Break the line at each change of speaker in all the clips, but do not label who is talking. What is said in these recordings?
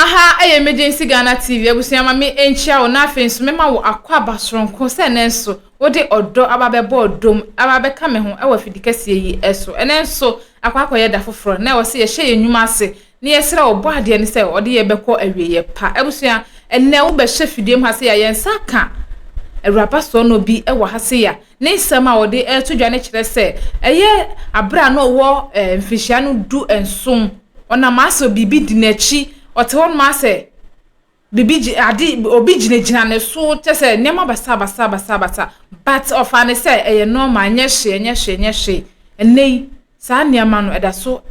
Aha ɛyɛ Emergency Ghana TV abusua ma me nkyia wo na afei nso mema wo akwaaba soronko sɛ ɛnɛ nso wode ɔdɔ aba bɛbɔ ɔdɔ mu aba bɛka me ho wɔ afidi kɛseɛ yi so. Ɛnɛ nso akɔ akɔyɛ da foforɔ na ɛwɔ sɛ yɛhyɛ yɛn nnwuma ase na yɛsrɛ Ɔbɔadeɛ no sɛ ɔde yɛn bɛkɔ awieɛ pa. Abusua, ɛnnɛ wobɛhyɛ fidie mu ha sei a, yɛn nsa aka Awuraba Soɔnɔ bi wɔ ha sei a, ne nsɛm a ɔde reto dwa no kyerɛ sɛ ɛyɛ aberɛ a na ɔwɔ mfirihyia no 17, ɔnam asɛ biribi di n'akyi, ɔte hɔnom asɛ Biribi gye ade obi gyinagyina ne so kyɛ sɛ nneɛma basabasa basabasa but ɔfaa ne sɛ ɛyɛ normal ɛnyɛ hwee ɛnyɛ hwee ɛnyɛ hwee. Ɛnnɛ yi saa nneɛma no ɛda so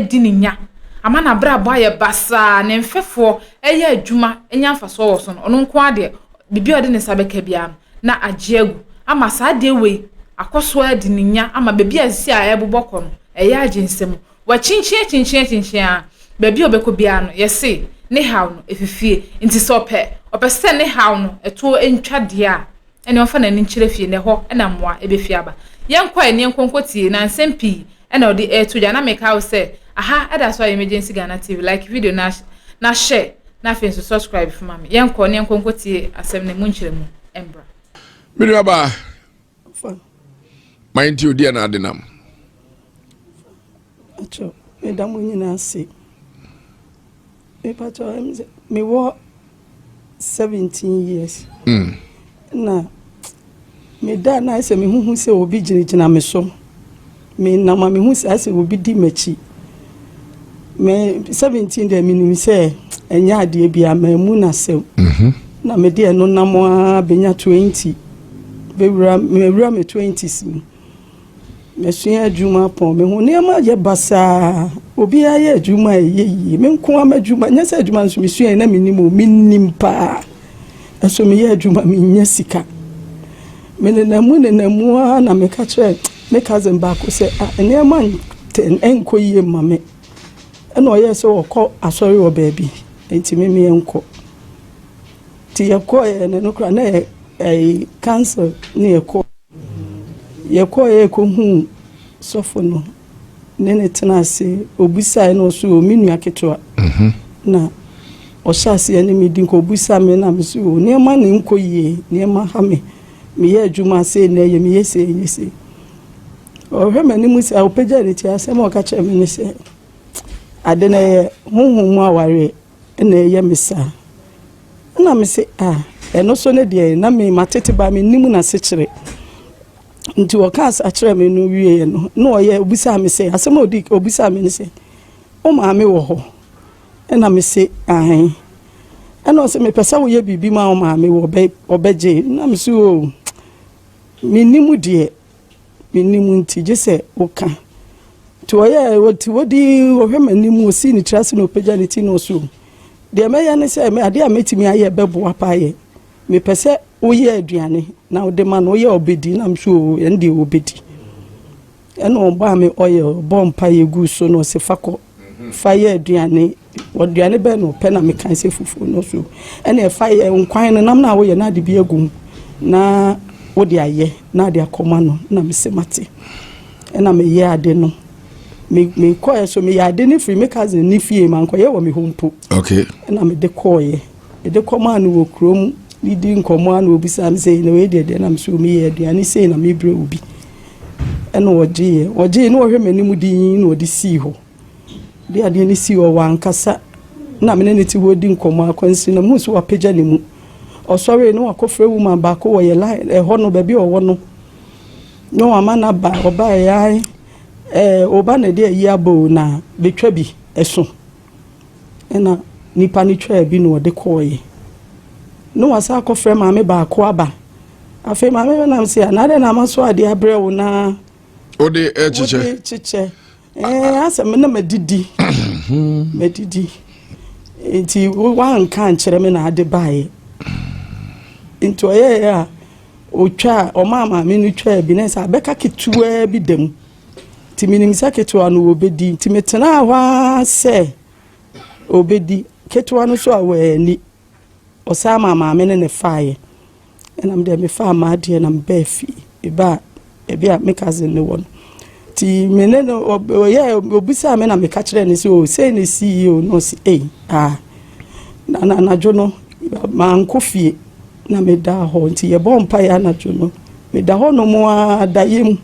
di ne nya ama n'abrabɔ ayɛ basaa ne mfɛfoɔ ɛyɛ adwuma nya mfasoɔ wɔ so no ɔno nko ara deɛ biribi a ɔde ne nsa bɛka biara no na agye agu ama saa adeɛ wei akɔ so adi ne nya ama baabi a sisi a ɛrebobɔ kɔ no ɛyɛ agye nsam. Wakyinkyin akyinkyin akyinkyin ara, baabi a ɔbɛkɔ biara no, yɛse ne haw no, ɛfi fie. Nti sɛ ɔpɛ, ɔpɛ sɛ ne haw no, ɛtoɔ ntwa deɛ a, ɛnneɛ ɔmfa n'ani nkyerɛ fie, na ɛhɔ na mmoa bɛfi aba. Yɛnkɔ ɛ, na yɛnkɔ nkɔtie, na nsɛm pii na ɔde reto dwa. Na mekae wo sɛ, aha da so ayɛ Emergency Ghana TV. Like video no na share, na afei nso subscribe fo ma me. Yɛnkɔ na yɛnkɔ nkɔtie asɛm no mu nkyerɛmu mbra.
Me nuabaa, ma yɛnti odi ɛna ade nam.
Akyɛ meda mo nyinaa ase. Mepakyɛ mewɔ 17 years. Na meda na ayɛ sɛ mehuhu sɛ obi gyinagyina me so. Menam a mehu sɛ ayɛ sɛ obi di m'akyi. Me 17 deɛ menim sɛ ɛnyɛ adeɛ bi a mammu n'asɛm. Na mede ɛno nam ara bɛnya 20. Bɛwura mewura me 20s mu. Masua adwuma pɔn me ho nneɛma yɛ basaa. Obiara yɛ adwuma a ɛyɛ yie. Me nko ara m'adwuma nyɛ sɛ adwuma nso mesuae na menim o menim paa. Ɛso meyɛ adwuma mennya sika. Menenam mu nenam mu ara na meka kyerɛ me cousin baako sɛ ah nneɛma nkɔ yie mma me. Ɛna ɔyɛɛ sɛ ɔkɔ asɔre wɔ baabi nti me meɛnkɔ. Nti yɛkɔeɛ no no koraa na ɛyɛ council ne yɛkɔ. Yɛkɔeɛ yɛkɔhuu sɔfo no ne ne tena ase obisaeɛ na ɔso o me nua ketewa mhm. na ɔhyɛ aseɛ ne me di nkɔ obisa me na me so o nneɛma ne nkɔ yie nneɛma ha me meyɛ adwuma sei na ɛyɛ meyɛ sei ɛyɛ sei ɔhwɛ m'anim sɛ ɔpagya ne ti asɛm a ɔka kyerɛ me ne sɛ ade no ɛyɛ honhom mu awareɛ na ɛyɛ me saa ɛna me se ah ɛno so ne deɛ na me matete ba mennim n'asekyerɛ Nti ɔkaa saa kyerɛɛ me no wieeɛ no, na ɔyɛ obisaa me sɛ, asɛm a ɔdi obisaa me ne sɛ, wo maame wɔ hɔ? Ɛna me se, aane. Ɛna ɔse, mepɛ sɛ woyɛ biribi ma wo maame wɔ ɔbɛgye. Na me se, o, mennim deɛ, mennim nti gye sɛ woka. Nti ɔyɛ ɔti wɔdi ɔhwɛ m'anim, ɔsii ne tiri ase na ɔpagya ne ti na ɔse, o, deɛ mɛyɛ ne sɛ, adeɛ a mɛtumi ayɛ bɛboa paa yɛ, mepɛ sɛ Woyɛ aduane na wode ma no, woyɛ a ɔbɛdi? Na mese oo, ɛno deɛ ɔbɛdi. Ɛna ɔbaa me oil, ɔbɔɔ mpaeɛ guu so na ɔse fa kɔ, fa yɛ aduane. Aduane bɛn na ɔpɛ na mekae sɛ fufuo no so. Ɛna ɛfa yɛ nkwan no, nam no a woyɛ na ade bi agu mu na wode ayɛ na ade akɔma no. Na mese mate. Ɛna meyɛ ade no. Me mekɔɛ so meyɛ ade no firi me cousin ne fie, mankɔyɛ wɔ me hɔ mpo.
Okay.
Ɛna mede kɔɔyɛ. Mede kɔmaa no wɔ kurom, didi nkɔmmɔ a na ɔbisaa me sɛ, na wei deɛ deɛ na me so meyɛ aduane sei na mebrɛ wo bi. Ɛna ɔgyeeɛ. Ɔgyeeɛ na ɔhwɛ m'anim dinn na ɔde sii hɔ. De adeɛ no sii hɔ, wankasa. Na me ne no te hɔ di nkɔmmɔ akwansi na mehu sɛ wapagya ne mu. Ɔsɔree na wakɔfrɛ woman baako wɔ yɛ line ɛhɔ no baabi a ɔwɔ no. Na wama no aba, ɔbaeɛ ae, ɛɛ ɔba na ɛde ayi aba o na bɛtwa bi ɛso. Ɛna nipa no twaa bi na ɔde kɔɔeɛ. Na wasan akɔfrɛ maame baako aba. Afei maame no nam sɛ, na adɛn na ama so adeɛ abrɛ wo na
wode kyekyɛ?
Wode kyekyɛ. Ɛɛ asɛ me na madidi. Madidi. Nti wanka ankyerɛ me na ade baeɛ. Nti ɔyɛeɛ a ɔtwaa, ɔmaa maame no twaa bi na sɛ abɛka ketewaa bi da mu. Nti menim sɛ ketewa no wɔbɛdi. Nti metenaa hɔ ara sɛ ɔbɛdi. Ketewa no nso a wanni. Ɔsan maa maame no ne faeɛ. Ɛna me deɛ mefaa m'adeɛ na mebaa fie. Mebaa baabi a me cousin no wɔ no. Nti me ne no ɔyɛ ɔbisaa me na meka kyerɛɛ no sɛ o sei na ɛsii o na ɔse ei ah. Na anadwo no, mankɔ fie na medaa hɔ. Nti yɛbɔɔ mpaeɛ anadwo no, meda hɔ nom ara daeɛ mu.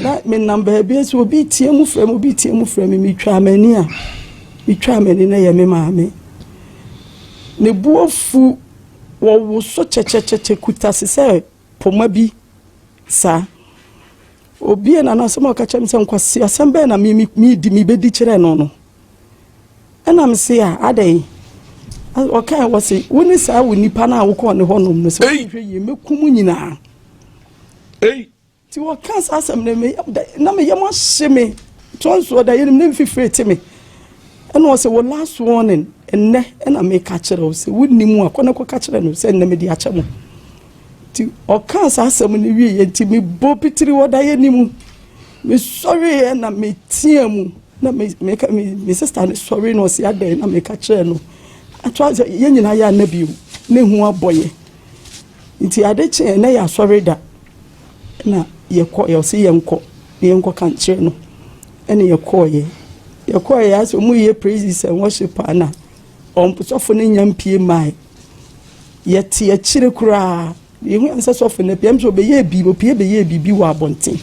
Na menam baabi sɛ obi teɛ mu frɛ me, obi teɛ mu frɛ me, metwaa m'ani a, metwaa m'ani na ɛyɛ me maame. Ne bo afu, wɔwoso kyɛkyɛkyɛkyɛ kuta se sɛ poma bi saa. Obie n'ano asɛm a ɔka kyerɛ me sɛ nkwasi asɛm bɛn na medi mebɛdi kyerɛ no no. Ɛna mese a adɛn? Ɔkae wɔ se wo ne saa wo nipa no a wokɔɔ ne hɔnom no sɛ wohwɛ yie mɛku mu nyinaa. Nti wɔkaa saa asɛm no na me yam ahye me toa nso ɔda yɛnim ne mfifire te me. Ɛna ɔsɛ wo last warning ɛnnɛ ɛna meka kyerɛ wo sɛ wonni mu a kɔ na kɔka kyerɛ no sɛ nnɛ mede akyɛ mo. Nti ɔkaa saa asɛm no wieɛ nti mebɔ pitiri wɔ daeɛ no mu. Mesɔreeɛ na meteaa mu na me meka me me sister no sɔre na ɔsi adɛn na meka kyerɛ no. Ato asɛ yɛn nyinaa yɛ ana bio na ehu abɔ yɛ. Nti ade kyeeɛ na yɛ asɔre da na yɛkɔ yɛ ɔsi yɛnkɔ na yɛnkɔ ka nkyerɛ no ɛna yɛkɔɔyɛ. Yɛkɔɔyɛ asɛ ɔmo yɛ praises and worship a na ɔsɔfo no nya mpie mae. Yɛte akyire koraa. Yɛhu yɛn sɛ sɔfo no apue. Ɛm sɛ ɔbɛyɛɛ biribi, ɔpue bɛyɛɛ biribi wɔ abɔnten.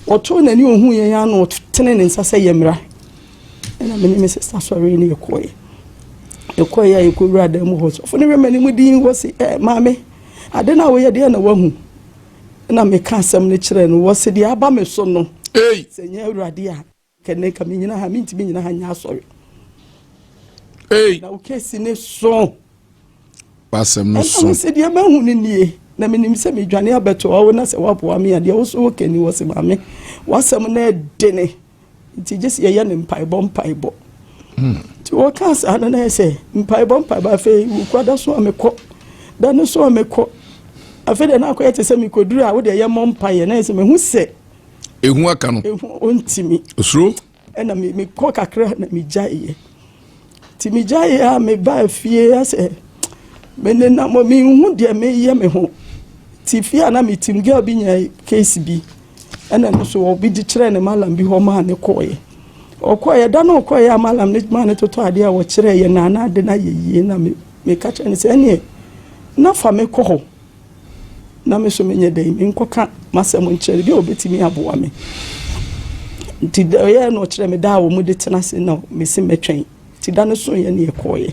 Ɔtoo n'ani ɔhuu yɛn ara na ɔtene ne nsa sɛ yɛmmra. Ɛna me ne me sista sɔree ne yɛkɔeɛ. Yɛkɔeɛ a yɛkɔwura dan mu hɔ. Sɔfo no hwɛ m'anim din wɔ se, eh, maame, ade no a woyɛ deɛ na wahu. Ɛna meka asɛm no kyerɛɛ no wɔ se deɛ aba me so no, sɛ nyɛ Awurade a. Kɛnɛ nka menyina ha mentumi nyina ha nyɛ asɔre.
Hey.
Na wo kesi ne so.
Wasɛm no so.
Ɛna sɛ deɛ mahu no nie na menim sɛ medwane abɛto awo na sɛ woaboa me a deɛ wo so woka ni wɔ se maame wasɛm no ɛdene nti gye sɛ yɛyɛ no mpaebɔ mpaebɔ. Hmm. Nti wɔka saa no na yɛ sɛ mpaebɔ mpaebɔ afei wokura so a mekɔ da no so a mekɔ afei deɛ na akɔyɛ te sɛ mekɔduru a wodeɛ yɛmmɔ mpaeɛ na yɛ sɛ mehu sɛ
Ehu aka no.
Ehu ontimi.
Osuro.
Ɛna me me kɔ kakra na me gya yɛ. Ti me gya yɛ a me ba fie asɛ me ne na mo me hu deɛ me yɛ me ho. Ti fie a na me tim girl bi nya case bi. Ɛna no so obi de kyerɛ ne malam bi hɔ maa ne kɔɔ yɛ. Ɔkɔɔ yɛ da no ɔkɔɔ yɛ a malam ne maa ne totɔ adeɛ a wɔkyerɛ yɛ na na ade na yɛ yie na me me ka kyerɛ ne sɛ ɛneɛ na fa me kɔ hɔ. na me nso menyɛ dɛn menkɔka m'asɛm nkyerɛ no bi a ɔbɛtumi aboa me nti ɔyɛɛ na ɔkyerɛ me da a wɔn de tena ase na mesi mɛtwɛn nti da no so yɛ ne yɛkɔɔyɛ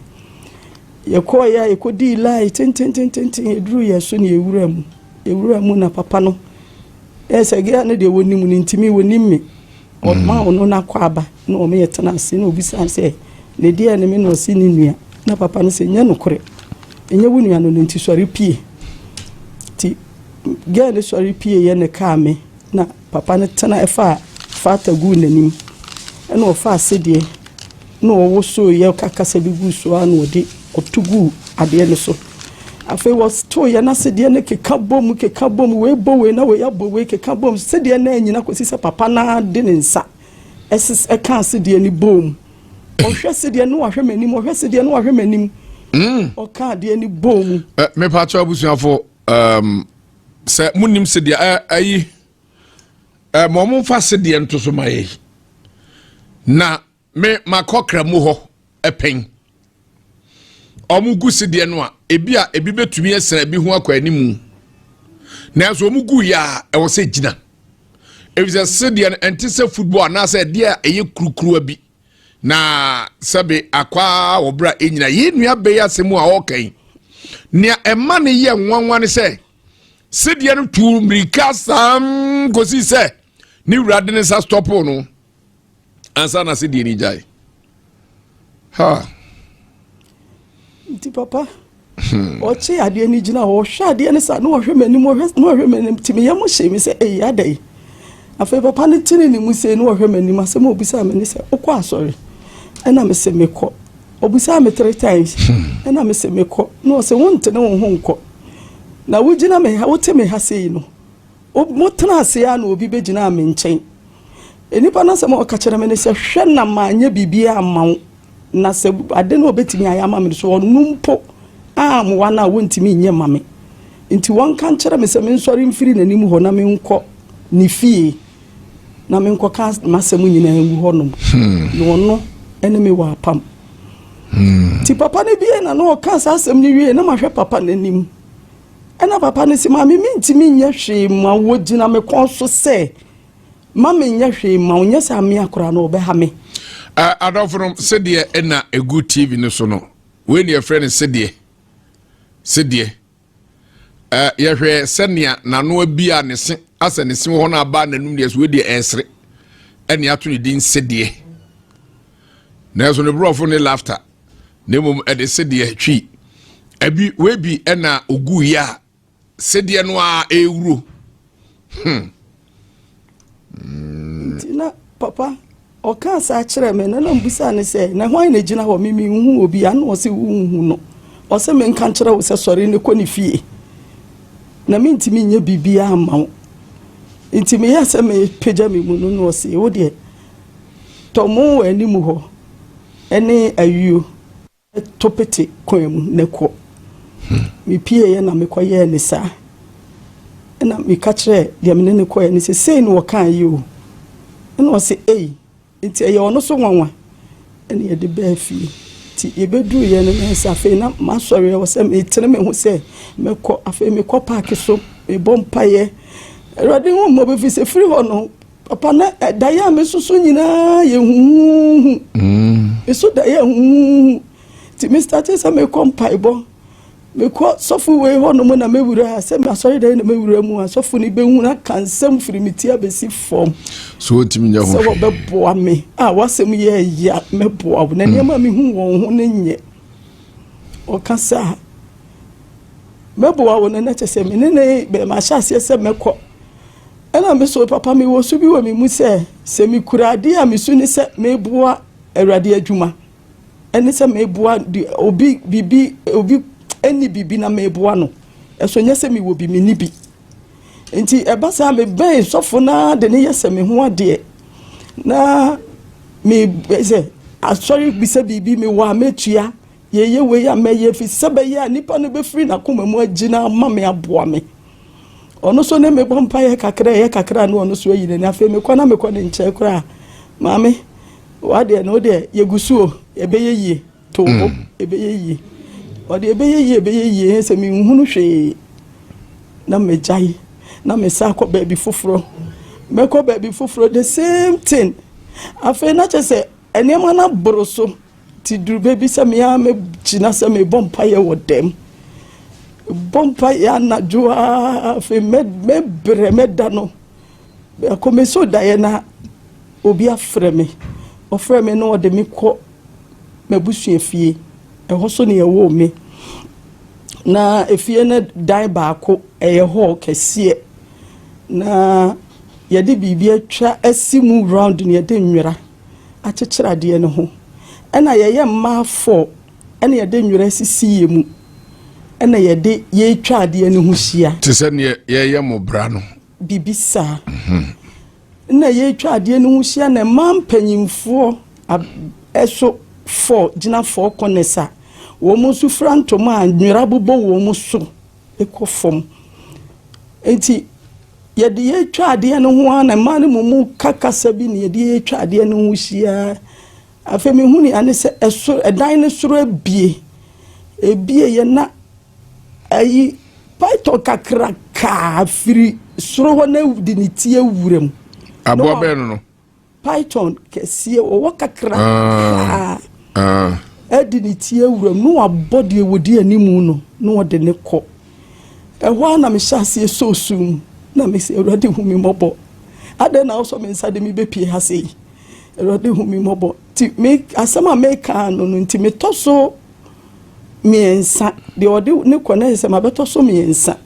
yɛkɔɔyɛ a yɛkɔdii lai tententententen yɛduru yɛ so ne yɛwura mu yɛwura mu na papa no ɛyɛ sɛ gea no deɛ wɔnim no ntumi wɔnim me Ɔmaa ɔno n'akwaaba ne wɔn yɛ tena ase na obisaa sɛ, Ne deɛ ne me na ɔse ne nua. Na papa no sɛ, Nyɛ nokorɛ, ɛnyɛ wo nua no no nti sɔre pie. Nti gɛɛ no sɔre pieeɛ na ɛkaa me na papa no tena ɛfaa fata guu n'anim ɛna ɔfaa sedeɛ na ɔwosoeɛ ka kasa bi guu so ara na ɔde ɔto guu adeɛ no so. Afei wɔtoeɛ na sedeɛ no keka bom keka bom wei bɔ wei na wei abɔ wei keka bom sedeɛ no anyina kɔsi sɛ papa no ara de ne nsa ɛses ɛkaa sedeɛ no bom. Ɔhwɛ sedeɛ no wahwɛ m'anim ɔhwɛ sedeɛ no wahwɛ m'anim mm. ɔka adeɛ no bom mu.
Eh, mepakyɛ abusuafo um, sɛ monim sedeɛ eh, ayi eh, ma ɔmo mfa sedeɛ nto so ma yɛ na Me makɔ kramu hɔ pɛn. Wɔn gu sedeɛ no a, ebi a ebi bɛtumi asina ebi ho akɔ animu. Nanso wɔn gu yɛ a ɛwɔ sɛ gyina. Efisɛ sedeɛ no ɛnte sɛ football anaasɛ ɛdeɛ a ɛyɛ kurukuruwa bi. Na sɛbe akwaa wɔ berɛ a ɛnyina. Yɛn nua bɛyi asɛm a ɔreka yi. Nea ɛma no yɛ nwanwa ne sɛ sedeɛ no tuu mmirika saa kɔsi sɛ ne wura de ne nsa stɔpoo no. ansa na sedeɛ ni gyae ha.
Nti papa hmm. ɔkye adeɛ no gyina hɔ ɔhwɛ adeɛ no sa na ɔhwɛ m'anim ɔhwɛ na ɔhwɛ m'anim nti me yam hyɛ me sɛ eyi ada yi afei papa no tene ne mu sei na ɔhwɛ m'anim asɛm a ɔbisaa me ne sɛ wokɔ asɔre ɛna me sɛ mekɔ ɔbisaa me three times hmm. ɛna me sɛ mekɔ na ɔsɛ wontene wo ho nkɔ na wogyina me ha wote me ha sei no Motenaa ase ara na obi bɛgyinaa me nkyɛn. Nnipa no asɛm a ɔka kyerɛ me ne sɛ, Hwɛ na manyɛ biribiara amma wo, na sɛ ade no a ɔbɛtumi ayɛ ama me no, sɛ ɔno mpo ammoa no a, wɔntumi nyɛ mma me. Enti wɔnka nkyerɛ me sɛ mensɔre mfiri n'anim hɔ na menkɔ ne fie na menkɔka m'asɛm nyinaa ngu hɔnom, hmm. na ɔno ne me wɔ apam. Nti papa no bie na na ɔka saa asɛm no wie na mahwɛ papa no anim. Ɛna papa no se, maame mentumi nyɛ hwee ma wo, gyina me kɔn so sɛ ma menyɛ hwee ma wo, nyɛ sɛ amea koraa no ɔbɛha me.
Adɔfo no, sɛdeɛ ɛna ɛgu TV no so no, wei ne yɛfrɛ no sedeɛ. Sedeɛ. Yɛhwɛ sɛnea n'ano abi a ne se asɛ ne se wɔ hɔ no aba n'anum deɛ so wei deɛ ɛresere ɛne ato ne din sedeɛ. Nanso ne borɔfo ne laughter na mmom ɛde sedeɛ twi. Ɛbi wei bi ɛna ogu yi a sedeɛ no a ɛrewuro.
Nti na papa ɔkaa saa kyerɛ me na na mbusa ne sɛ na hwan na gyina hɔ me menhu obi a na ɔse wonhu no. Ɔsɛ menka nkyerɛ wo sɛ sɔre ne kɔ ne fie na mentumi nyɛ biribiara mma wo. Nti meyɛ sɛ mepagya me mu no na ɔse wo deɛ tɔ mo wɔ anim hɔ ɛne ayuo to pete kwan mu ne kɔ. Mepieeɛ na mekɔyɛɛ ne saa. Ɛna meka kyerɛ deɛ mene ne kɔɛ ne sɛ sei na ɔkaa yi o. Ɛna ɔse ei, nti ɛyɛ ɔno so nwanwa. Ɛna yɛde bɛɛ fie. Nti yɛbɛduruiɛ no na sɛ afei na masɔre ɛwɔ sɛ metene me ho sɛ mɛkɔ. Afei mekɔ park so mebɔ mpaeɛ. Awurade hu mmɔbɔ ɛfiri sɛ firi hɔ no papa na daeɛ a mesoso nyinaa yɛ huhuuhu. Meso daeɛ huhuuhu. Nti me start sɛ mekɔ mpaebɔ. Mekɔ sɔfo wei hɔ nom na mewura ha sɛ asɔre dan na mewura mu a sɔfo no bɛhunu aka nsɛm firi me ti abɛsi fam.
So wɔntumi nyɛ ho
sɛ wɔbɛboa me a wasɛm yɛ ɛya mɛboa wo na nneɛma a mehu wɔn ho no nyɛ. Ɔka sɛ mɛboa wo no na kyɛ sɛ me ne ne bɛma ahyɛ aseɛ sɛ mɛkɔ. Ɛna me so papa mewɔ su bi wɔ me mu sɛ sɛ mekura adeɛ a mesu ne sɛ meboa Awurade adwuma. Ɛne sɛ meboa obi biribi obi ɛni biribi na meboa no. Ɛso nyɛ sɛ mewɔ bi menni bi. Nti ɛba saa mebɛn sɔfo naa de ne yɛ sɛ me ho adeɛ. Na me sɛ asɔre bisa biribi mewɔ a mɛtua. Yɛyɛ wei a mɛyɛ fi sɛ bɛyɛ a nipa no bɛfiri n'akoma mu agyina ama me aboa me. Ɔno so ne mebɔ mpaeɛ kakra ɛyɛ kakra na ɔno so ayi n'ani. Afei mekɔ na mekɔ ne nkyɛn koraa. Maame, wadeɛ no wodeɛ yɛgu so o, ɛbɛyɛ yie. To bo, ɛbɛyɛ yie. Ɔde ɛbɛyɛ yie ɛbɛyɛ yie sɛ menhunu hwee na megyae na mesa akɔ baabi foforɔ. Mɛkɔ baabi foforɔ the same thing. Afei na kyerɛ sɛ nneɛma no aboro so ti duru baabi sɛ mea mɛgyina sɛ mebɔ mpaeɛ wɔ dɛm. Bɔ mpaeɛ anadwo a afei mɛbrɛ mɛda no. Akɔ me so daeɛ na obi afrɛ me. Ɔfrɛ me na ɔde me kɔ m'abusua fie. Ɛhɔ so ne ɛwɔ me. Na efie no dan baako ɛyɛ hall kɛseɛ. Na yɛde biribi atwa asi mu round na yɛde nwera akyekyere adeɛ no ho. Ɛna yɛyɛ mmaa four ɛna yɛde nwera sisi yɛ mu. Ɛna yɛde yɛtwa adeɛ no ho hyia.
Te sɛ neɛ yɛyɛ mo bra no.
Biribi saa. Na yɛtwa adeɛ no ho hyia na mmaa mpanyimfoɔ ɛso four gyina four corners a wɔn nso fira ntoma a nwera bobɔ wɔn so kɔ fam. Nti yɛde yɛtwa adeɛ no ho ara na mmaa no mu ka kasa bi na yɛde yɛtwa adeɛ no ho hyia. Afei mehu nea ne sɛ ɛsoro ɛdan no soro abie. Ebie yɛ na ayi python kakraka firi soro hɔ na de ne ti awura mu.
Aboa bɛn no no?
Python kɛseɛ ɔwɔ kakraka ɛde ne ti awura mu na wabɔ deɛ wɔdi anim no na ɔde ne kɔ. Ɛhɔ ara na mehyɛ aseɛ sɔɔ sum mu na mesɛ Awurade hu me mmɔbɔ. Adɛn na wosɔ me nsa de me bɛpie ha sei? Awurade hu me mmɔbɔ. Nti me asɛm a meka no no nti metɔ so mmiɛnsa. Deɛ ɔde ne kɔ no sɛ mabɛtɔ so mmiɛnsa.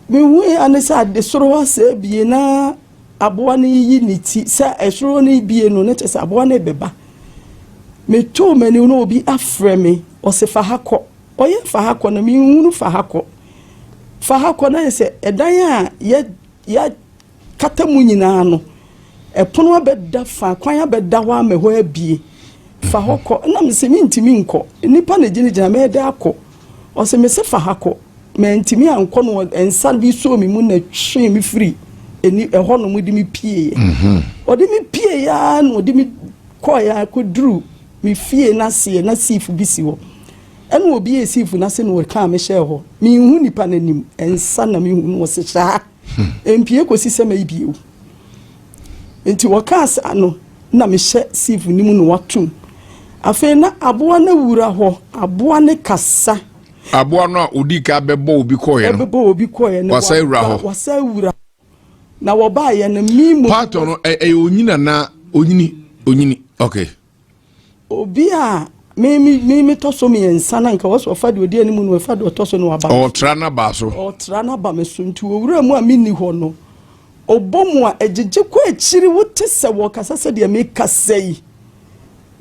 Mehu ya ne sɛ ade soro hɔ asɛ abie na aboa no yiyi ne ti sɛ ɛsoro no bie no ne kyɛ sɛ aboa no bɛba. Metoo m'ani na obi afrɛ me ɔse fa ha kɔ. Ɔyɛ fa ha kɔ no menhunu fa ha kɔ. Fa ha kɔ na yɛ sɛ ɛdan a yɛ yɛ kata mu nyinaa no ɛpono abɛda fa kwan abɛda hɔ ama hɔ abie. Fa hɔ kɔ na mesɛ mentumi nkɔ. Nnipa na gyinagyina mɛyɛ dɛ akɔ. Ɔsɛ mese fa ha kɔ. Mantumi ankɔ no nsa bi sɔɔ me mu na twee me firi ɛni ɛhɔ nom de me pieeɛ. Ɔde me pieeɛ ara na ɔde me kɔeɛ a kɔduru. Me fie no aseɛ na siif bi si hɔ. Ɛna obiee siif no ase na ɔkaa me hyɛɛ hɔ. Menhu nipa no anim, nsa na mehu no, ɔse hyɛ ha. Mpue kɔsi sɛ mɛbie wo. Nti ɔkaa saa no na mehyɛ sieve no mu na watom. Afei na aboa no awura hɔ, aboa no kasa.
Aboa no a ɔdii ka bɛbɔ obi kɔeɛ no,
ɛbɛbɔ obi kɔeɛ no,
wasan awura hɔ.
Wasan awura hɔ. Na wɔbaeɛ no, me mmom.
Paatɔ no, ɛyɛ onyini anaa onyini? Onyini, okay.
Obi a me me me metɔ so mmiɛnsa na nka wɔsɛ ɔfa deɛ ɔdi anim no ɛfa deɛ ɔtɔ so no aba.
Ɔtra n'aba so.
Ɔtra n'aba me so nti owura mu a menni hɔ no ɔbɔ mu a ɛgyegye kɔ akyiri wote sɛ wɔkasa sɛ deɛ mekasa yi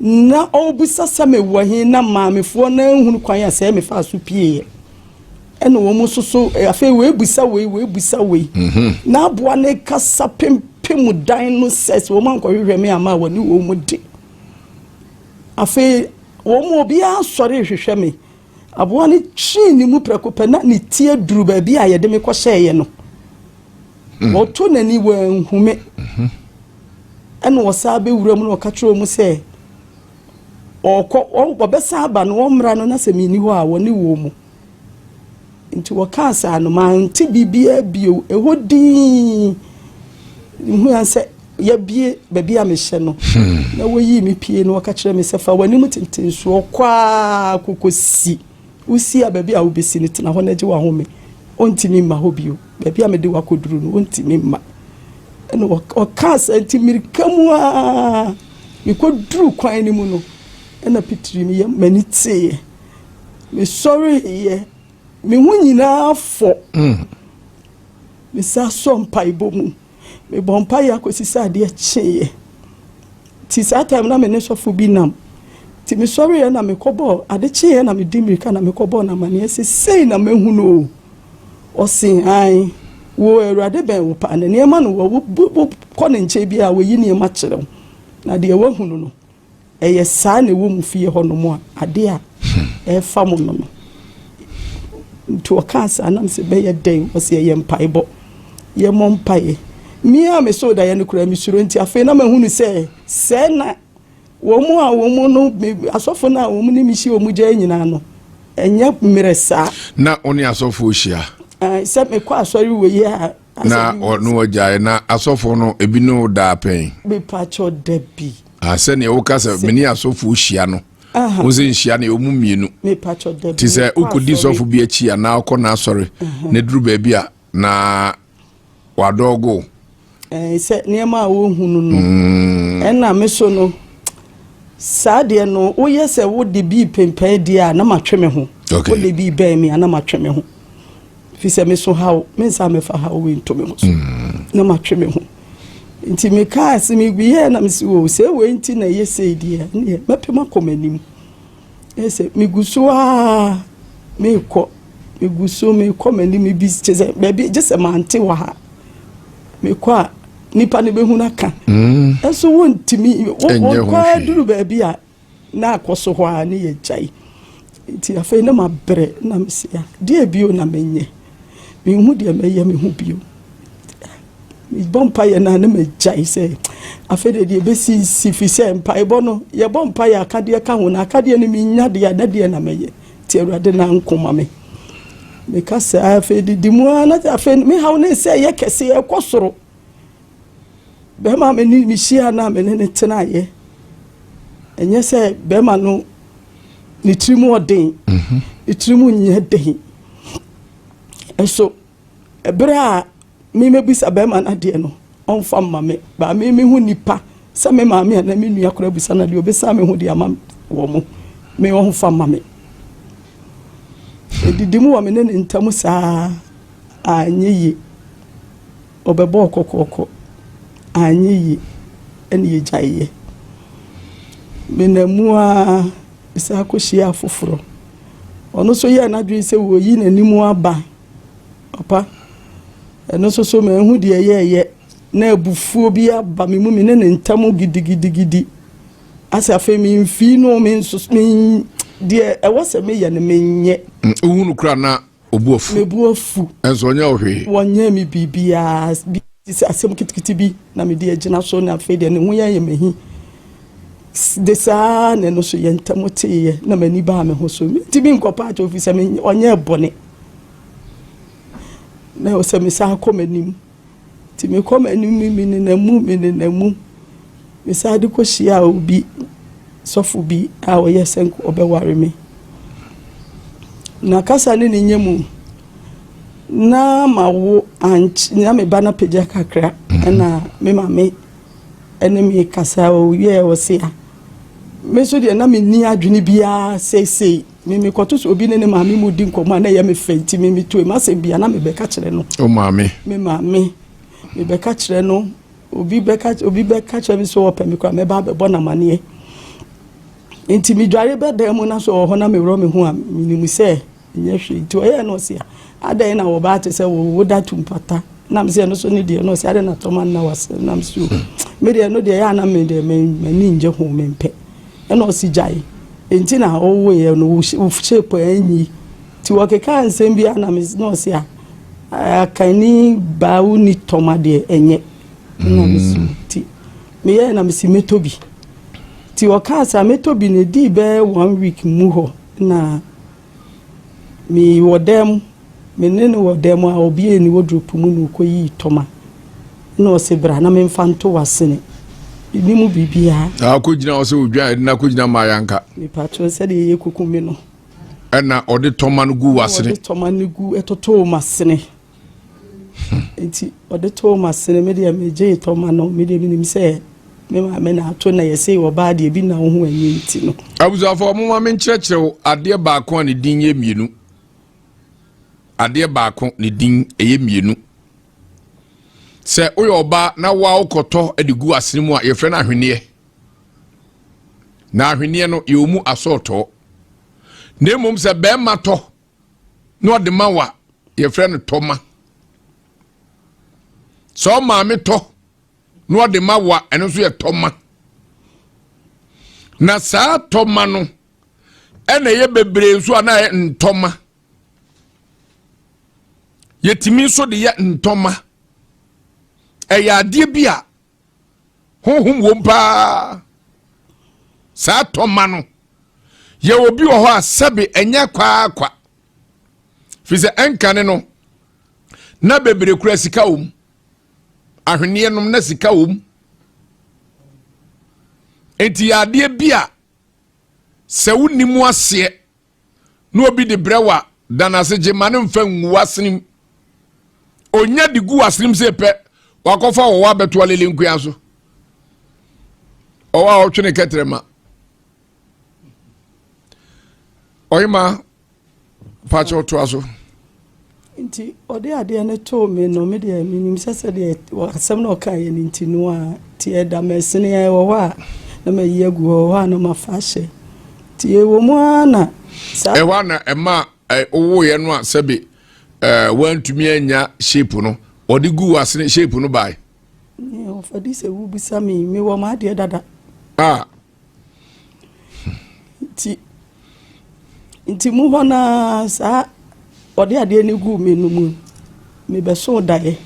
na ɔrebisa sɛ mewɔ he na maamefoɔ no anhunu kwan a sɛ mefaa so pieeɛ ɛna wɔn nso so afei wei bisa wei wei bisa wei mhm. na aboa no kasa pempem dan no sɛ sɛ wɔn ankɔhwehwɛ me ama a wɔne wɔn de afei wɔn mu obiara sɔre hwehwɛ me aboa no twee ne mu prɛko pɛ na ne ti aduru baabi a yɛde me kɔhyɛeɛ no mm. wɔto n'ani wɔanhu me mhm. ɛna wɔsaa bɛwura mu na ɔka kyerɛ wɔn sɛ Ɔɔkɔ, wɔbɛsan aba no, wɔmmra no na sɛ menni hɔ a, wɔne wɔn mu. Nti wɔkaa saa no, mante biribiara bio. Ɛhɔ dinn. Mehui ara sɛ yɛabue baabi a mehyɛ no, hmm. na wɔyii me pie na wɔka kyerɛ me sɛ fa w'anim tentensoɔ kɔ ara kɔkɔsi. Wosi a baabi a wobɛsi no, tena hɔ na gye w'ahome. Ɔntumi mma hɔ bio. Baabi a mede wo akɔduru no, ɔntumi mma. Ɛna ɔkaa saa nti mmirika mu ara mekɔduru kwan no mu no, ɛna pitiri meyɛ m'ani teeɛ. Mesɔreeɛ, me ho nyinaa fɔ. Mm. Mesa sɔ mpaebɔ mu. Mebɔ mpaeɛ akɔsi sɛ adeɛ kyeeɛ. Nti saa time na me ne sɔfo bi nam. Nti mesɔreeɛ na mekɔbɔɔ, ade kyeeɛ na medi mmirika na mekɔbɔɔ no amaneɛ sɛ sei na mahu no o. Ɔse ae, wo Awurade bɛn wo paa na nneɛma no wɔ wo kɔ ne nkyɛn biara wɔyi nneɛma kyerɛ wo. Na deɛ wahunu no, Ɛyɛ saa na ɛwɔ mo fie hɔnom a, adeɛ a ɛrefa mo no no. Nti ɔkaa saa nam sɛ bɛyɛ dɛn? Ɔsɛ ɛyɛ mpaebɔ. Yɛmmɔ mpaeɛ. Me a mesoo daeɛ no koraa mesuro nti afei na mahunu sɛ sɛɛ na wɔn a wɔn no asɔfo no a wɔn ne me hyia wɔn gyae nyinaa no ɛnyɛ mmerɛ saa.
Na wo ne asɔfoɔ hyia?
Sɛ mekɔ asɔre wɔ yi a
Na ɔno wagyae na asɔfoɔ no ebi ne wo daa pɛn?
Mepakyɛw dabi.
Ah, sɛnea woka sɛ me ne asɔfoɔ hyia no, wo sɛ nhyia no ɛwɔ mu mmienu.
Mepakyɛw dabi.
Te sɛ wokɔdi sɔfo bi akyi anaa wokɔ n'asɔre na duru baabi a na wadɔɔgo.
Eh, sɛ nneɛma a wɔhunu no mm. ɛna me so no saa deɛ no woyɛ sɛ wode bi pempɛn deɛ a na matwe me ho wode bi bɛn me a na matwe me ho Ɛfiri sɛ meso haw, mensan mɛfa haw wei nto me ho so mm. na matwe me ho. Nti mekaa sɛ meyɛɛ na mese o sɛ wei nti na ɛyɛ sei deɛ neɛ mɛpem akɔ m'anim. Ɛyɛ sɛ megu so a mekɔ megu so mekɔ m'anim bi kyɛ sɛ baabi gye sɛ mante wɔ ha mekɔ a nipa no bɛhu no aka mm. ɛnso wontumi wokɔ aduru baabi a Na akɔ so hɔ ara ne yɛgyae. Nti afei na mabrɛ na mese a deɛ bio na menyɛ. Menhu deɛ mɛyɛ me ho bio. Mebɔ mpaeɛ no a na magyae sɛ afei deɛ deɛ ɛbɛsi nsi fi sɛ mpaebɔ no yɛbɔ mpaeɛ akadeɛ ka ho na akadeɛ no menya deɛ a na deɛ na mɛyɛ. Nti Awurade na nko ma me. Meka sɛ afei didi mu ara na afei me haw ne sɛ ɛyɛ kɛse ɛkɔ soro. Bɛrima a me ne mehyiaa no a me ne no tenaeɛ, ɛnyɛ sɛ bɛrima no ne tirim ɔden, mhm. ne tirim nyɛ den. Ɛso ɛberɛ a memɛbisa bɛrima no adeɛ no, ɔmfa mma me. Baa me mehu nipa sɛ me maame anaa me nua koraa bisa no adeɛ, ɔbɛsa me ho de ama wɔ mo. Me ɔmfa mma me. Ɛdidi mu wɔ me ne ne ntam saa anyɛ yie. Ɔbɛbɔɔ kɔkɔɔkɔ, anyɛ yie ɛna yɛgyaeɛ. Menam mu ara mesan kɔhyiaa foforɔ. Ɔno nso yɛɛ n'adwene sɛ ɔreyi n'anim aba. Papa, ɛno nso so manhu deɛ ɛyɛeɛ na abufuo bi aba me mu, me ne ne ntam gidigidigidi. Asɛ afei memfii no, me nso me deɛ ɛwɔ sɛ meyɛ no menyɛ.
Wohu no koraa na Obu afu.
Me bo afu.
Ɛnso ɔnyɛ wo hwee.
Wɔnyɛɛ me biribiara. Bi te sɛ asɛm ketekete bi na mede agyina so na afei deɛ ne ho yɛ yɛ m'ahi. De saa na ɛno so yɛn ntam teeɛ na m'ani baa me ho so. Mentumi nkɔpa akyɛw firi sɛ ɔnyɛɛ bɔne. Na ɛwɔ sɛ mesan kɔ m'anim. Nti mekɔ m'anim menenam mu menenam mu. Mesan de kɔhyiaa obi, sɔfo bi a ɔyɛ sɛ nka ɔbɛware me. Na kasa ne ne nyɛ mu na mawo ankye na me ba no apagya kakra ɛna me maame ɛne me kasa ɔwiɛ ɔse a me nso deɛ na menni adwene biara seesei me mekɔto so obi ne ne maame mu di nkɔmmɔ a na ɛyɛ me fɛ nti me metoe m'asɛm bia na mebɛka kyerɛ no.
O maame.
Me maame mebɛka kyerɛ no obi bɛka obi bɛka kyerɛ me sɛ ɔpɛ me koraa mɛba abɛbɔ no amaneɛ nti medware bɛdan mu na so ɔwɔ hɔ na meworɔ me ho a menim sɛ Ɛnyɛ hwee. Nti ɔyɛɛ na ɔse adɛn na wɔbaa te sɛ wo woda tu mpata na mesɛ ɛno so ne deɛ na ɔse adɛn na tɔma nna wase na mesɛ o me deɛ ɛno deɛ ɛyɛ ana me deɛ m'ani ngye ho mempɛ ɛna ɔse gyae nti na ɔwoeɛ no wo shape anyi nti wɔkeka nsɛm bi ana me na ɔse a akani baa wo ni tɔma deɛ ɛnyɛ na mesɛ nti meyɛɛ na mese mɛtɔ bi nti ɔkaa sɛ mɛtɔ bi na ɛdii bɛyɛ one week mu hɔ na Mewɔ dan mu, me ne no wɔ dan mu a obiee ne wardrobe mu na ɔkɔyii tɔma na ɔse bra na memfa nto w'asene. Menni mu biribiara.
Na akɔgyina hɔ sɛ odwan ɛde no akɔgyina Mayanka.
Mepakyɛw sɛdeɛ ɛyɛ kuku me no.
Ɛna ɔde tɔma no gu w'asene.
Ɔde tɔma no gu ɛtotoo m'asene. Nti ɔde too m'asene me deɛ megyee tɔma no me deɛ menim sɛ me maame na ato na yɛse ɔbaa deɛ bi na wo ho anyi nti no.
Abusuafoɔ momma menkyerɛkyerɛ wo adeɛ baako a ne din yɛ mmienu. Adeɛ baako ne din ɛyɛ mmienu. Sɛ woyɛ ɔbaa na woa wokɔtɔ de gu asene mu a yɛfrɛ no ahweneɛ. Na ahweneɛ no yɛwɔ mu asɔɔtɔɔ. Na mmom sɛ bɛrima tɔ na ɔde ma wa yɛfrɛ no tɔma sɛ ɔmaame tɔ na ɔde ma wa ɛno nso yɛ tɔma na saa tɔma no ɛna ɛyɛ bebree nso a na ɛyɛ ntɔma yɛtumi nso de yɛ ntɔma ɛyɛ adeɛ bi a honhom wom paa saa tɔma no yɛ obi wɔ hɔ a sɛbe ɛnyɛ kwaakwa fi sɛ ɛnkane no na bebree kura sika wom ahweneɛ nom na sika wom nti yɛ adeɛ bi a sɛ wonni mu aseɛ na obi de brɛ wa da no ase gye ma no mfa ngu w'asenem onya de gu w'asenem sɛ pɛ wakɔfa wɔwɔ abɛto alele nkoa so ɔwɔ a ɔtwe ne kɛtrɛma ɔyema pakyɛ ɔtoa so.
Nti ɔde adeɛ no too me no, me deɛ menim sɛ sɛdeɛ asɛm na ɔkaeɛ no nti no a, nti ɛda masini ɛwɔ hɔ a na mayi agu hɔ, ɛwɔ hɔ a na mafa ahyɛ. Nti ɛwɔ mu ara na
saa. Ɛhɔ a na ɛma wowoeɛ no a sɛbe woantumi annya shape no, ɔde gu w'asene shape no bae.
Ɔfa di sɛ wobisa me, mewɔ m'adeɛ dada.
Ah.
Nti nti mu hɔ no ara saa ɔde adeɛ no guu me no mu mebɛsoo daeɛ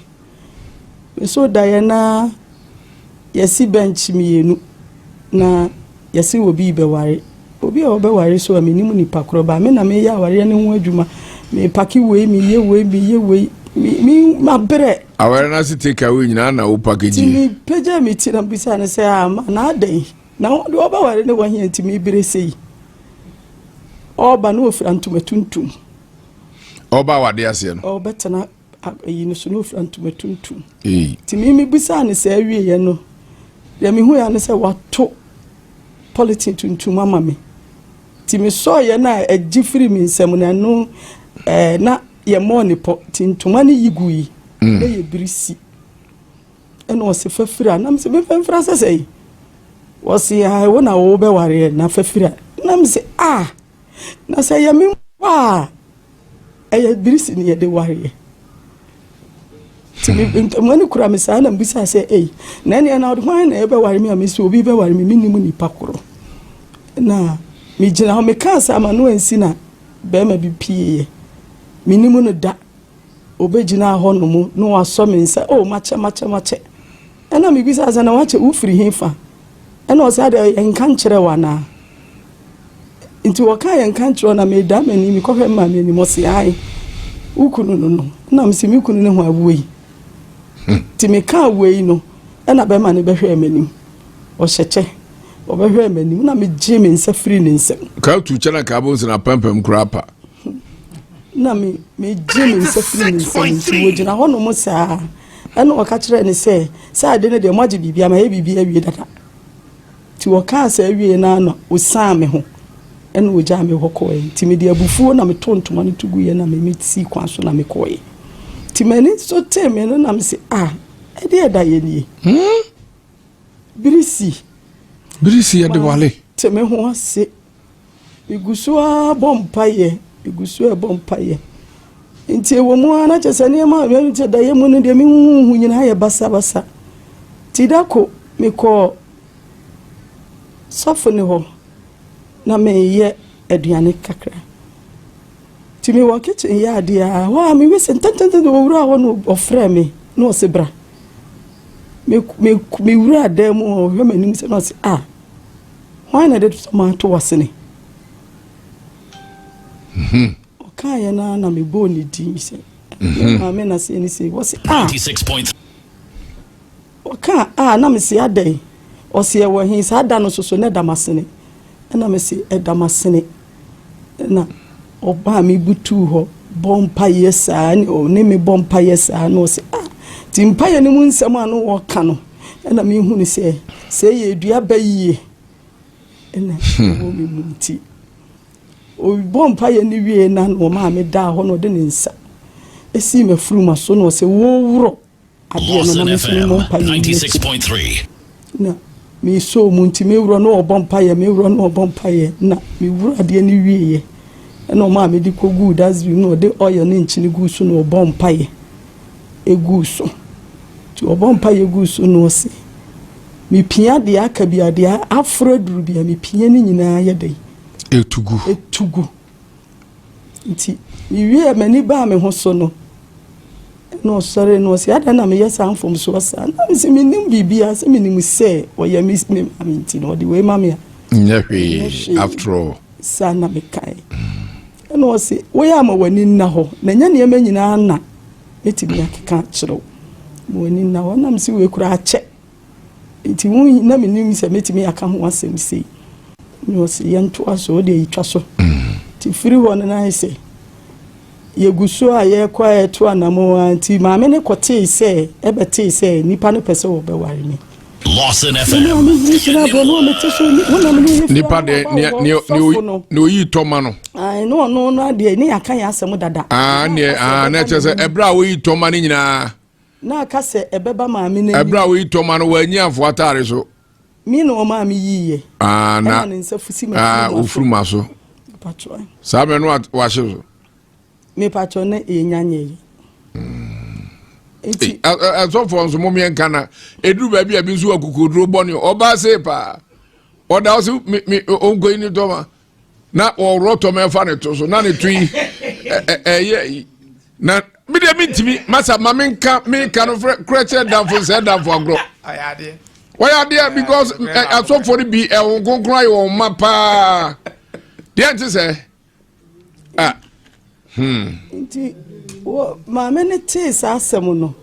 mesoo daeɛ na yɛsi bench mmienu na yɛsi obi bɛware obi a ɔbɛware so a menim nipa korɔ ba me na meyɛ awareɛ no ho adwuma mepake wei meyɛ wei meyɛ wei me mabrɛ
Aware no ase take away nyinaa na wo package.
Ti mi pagya mi ti na bisa no sɛ ama ah, na adɛn na wɔde ɔbɛware ne wahia nti mi bere sei ɔba na ofira ntoma tuntum.
Ɔba awade aseɛ
no. Ɔbɛtena ayi no so na ofira ntoma tuntum. Ti mi mi bisa no sɛ awie yɛ no deɛ mi hu ya no sɛ wato polythene tuntum ama mi ti mi sɔɔ yɛ na ɛgye firi mi nsam na ɛno ɛɛ na. Yɛmmɔɔ ne pɔ, nti ntoma no yi gui mm. na yɛ birisi. Ɛna ɔse fa fira, na mese memfa mfira sɛ sɛi. Ɔse ah, wo na wobɛwareɛ na fa fira. Na mese ah, na sɛ yɛ me mpo a ɛyɛ birisi ne yɛde wareɛ. Nti ntoma no kura me saa na mbisa sɛ ei, na ɛneɛ na hwan na ɛbɛware me a mese obi bɛware me mennim nipa korɔ. Na megyina hɔ mekaa saa ma no ansi na Barima bi pieeɛ. Mennim no da. Ɔbɛgyinaa hɔnom na wasɔ me nsa, oh, makyɛ, makyɛ, makyɛ. Ɛna mebisaa sɛ, na wakyɛ, wofiri he fa? Ɛna ɔsɛ adɛ yɛnka nkyerɛ wo anaa? Nti wɔkaa yɛnka nkyerɛ wo na medaa m'ani mekɔhwɛ me maame anim ɔse ae wo kunu no no. Ɛna mese me kunu ne ho awoɔ yi. Nti mekaa wei no ɛna bɛrima no bɛhwɛɛ m'anim. Ɔhyɛ kyɛ. Ɔbɛhwɛɛ m'anim na megyee me nsa firii ne nsam.
Ka tu kyɛ na ka abom sɛ na pampam koraa pa.
Na me megye me nsa firii ne nsam nti wɔgyina hɔnom saa. Ɛna ɔka kyerɛɛ no sɛ, Saa ade no deɛ moagye biribi ama, mayɛ biribi awie dada. Nti ɔkaa saa wie no ara na ɔsian me ho ɛna ɔgyaa me hɔ kɔeɛ. Nti mede abufuo na metoo ntoma no to guiɛ na me mesii kwan so na mekɔeɛ. Nti m'ani nso tee me no na mese, ah, ɛdeɛ ɛda yɛ nie.
Hmm?
Birisi.
Birisi yɛde wale.
Te me ho ase. Megu so ara bɔ mpaeɛ, megu so rebɔ mpaeɛ. Nti ɛwɔ mu ara na kyerɛ sɛ nneɛma a ɛwɔ daeɛ mu no deɛ mehuhuhu nyinaa yɛ basabasa. Nti da ko mekɔɔ sɔfo no hɔ na mereyɛ aduane kakra. Nti mewɔ kitchen yɛ adeɛ a, hɔ a mewie sɛ ntɛntɛntɛm ɔwuraa hɔ na ɔfrɛɛ me na ɔse bra. Me me mewuraa dan mu hɔ ɔhwɛ m'anim sɛ na ɔse ah. Hwan na ɛde toma ato w'asene?
Mhm.
Ɔkaeɛ no ara na mebɔɔ ne din sɛ me maame na sei ne sei. Wɔse a ɔkaa a na mese adɛn? Ɔse ɛwɔ he? Saa da no soso na ɛda m'asene. Ɛna mese ɛda m'asene. Ɛna ɔbaa me butuu hɔ bɔ mpaeɛ saa ne ɔne me bɔ mpaeɛ saa na ɔse a nti mpaeɛ no mu nsɛm a na ɔka no Ɛna mehunu sɛ sɛ yɛ dua ba yie ɛna ɛwɔ me mu nti ɔbɔ mpaeɛ no wie na na ɔmaa me daa hɔ na ɔde ne nsa ɛsii m'afuruma so na ɔsɛ wɔworɔ adeɛ no na me nso memmɔ mpaeɛ yi akyi na mesɔɔ mu nti meworɔ na ɔbɔ mpaeɛ meworɔ na ɔbɔ mpaeɛ na mewura adeɛ no wieɛ ɛna ɔmaa mede kɔguu dustbin na ɔde oil ne nkyene guu so na ɔbɔ mpaeɛ guu so. Nti ɔbɔ mpaeɛ guu so na ɔse, mepia deɛ aka bi a, deɛ aforo aduru bi a, mepia ne nyinaa yɛ dɛn?
Ɛtu gu.
Ɛtu gu. Nti mewie m'ani baa me ho so no, na ɔsɔre na ɔse, adɛn na meyɛ saa mfomsoɔ saa? Na mese menim biribiara, sɛ menim sɛ ɔyɛ me me maame nti na ɔde wei ma me a.
Nyɛ hwee, after all.
Saa na mekae. Ɛna ɔse, woyɛ a ma w'ani nna hɔ, na ɛnyɛ nneɛma nyinaa na mɛtumi akeka akyerɛ wo. Ma w'ani nna hɔ. Ɛna mese wei koraa akyɛ. Nti wo na menim sɛ mɛtumi aka ho asɛm sei. Ɛna ɔse, yɛntoa so, wodeɛ yɛtwa so. Nti firi hɔ no na ayɛ sɛ yɛgu so a yɛrekɔ a yɛto anammɔn ara nti maame no kɔtee sɛ, ɛbɛtee sɛ nnipa no pɛ sɛ wɔbɛware me.
Lawson FM.
Nipa de ne ne ne oyi tɔma no.
Ayi ne ɔno no adeɛ ne yaka yɛ asɛm dada.
Aa ne aa na kyerɛ sɛ ɛbrɛ a oyi tɔma no nyinaa.
Na aka sɛ ɛbɛba maame n'anim.
Ɛbrɛ a oyi tɔma no wɔanyi afo ataare so.
Mi na ɔmaa mi yii yɛ.
Aa na
ɛna ne nsa fusi ma
aa ofuru ma so. Saa mɛ no wahye so.
Mepakyɛw na yɛnya nyɛe.
Nti ɛsɔfoɔ nso mo mmiɛnka na eduru baabi a bi nso wɔ kokoduro bɔne ɔbaa see paa ɔda ɔsi mi mi onkoyi ne tɔma na ɔworɔ tɔma ɛfa ne to so na ne to yi ɛyɛ yi na mi deɛ mi ntumi masa ma mi nka mi nka no frɛ korɛ kyerɛ danfo nsɛ danfo agorɔ wɔyɛ adeɛ because asɔfoɔ no bi ɛho nkonkron ayɛ wɔn ma paa deɛ nti sɛ. Ah. Hmm.
Nti wɔ maame no tee saa asɛm no,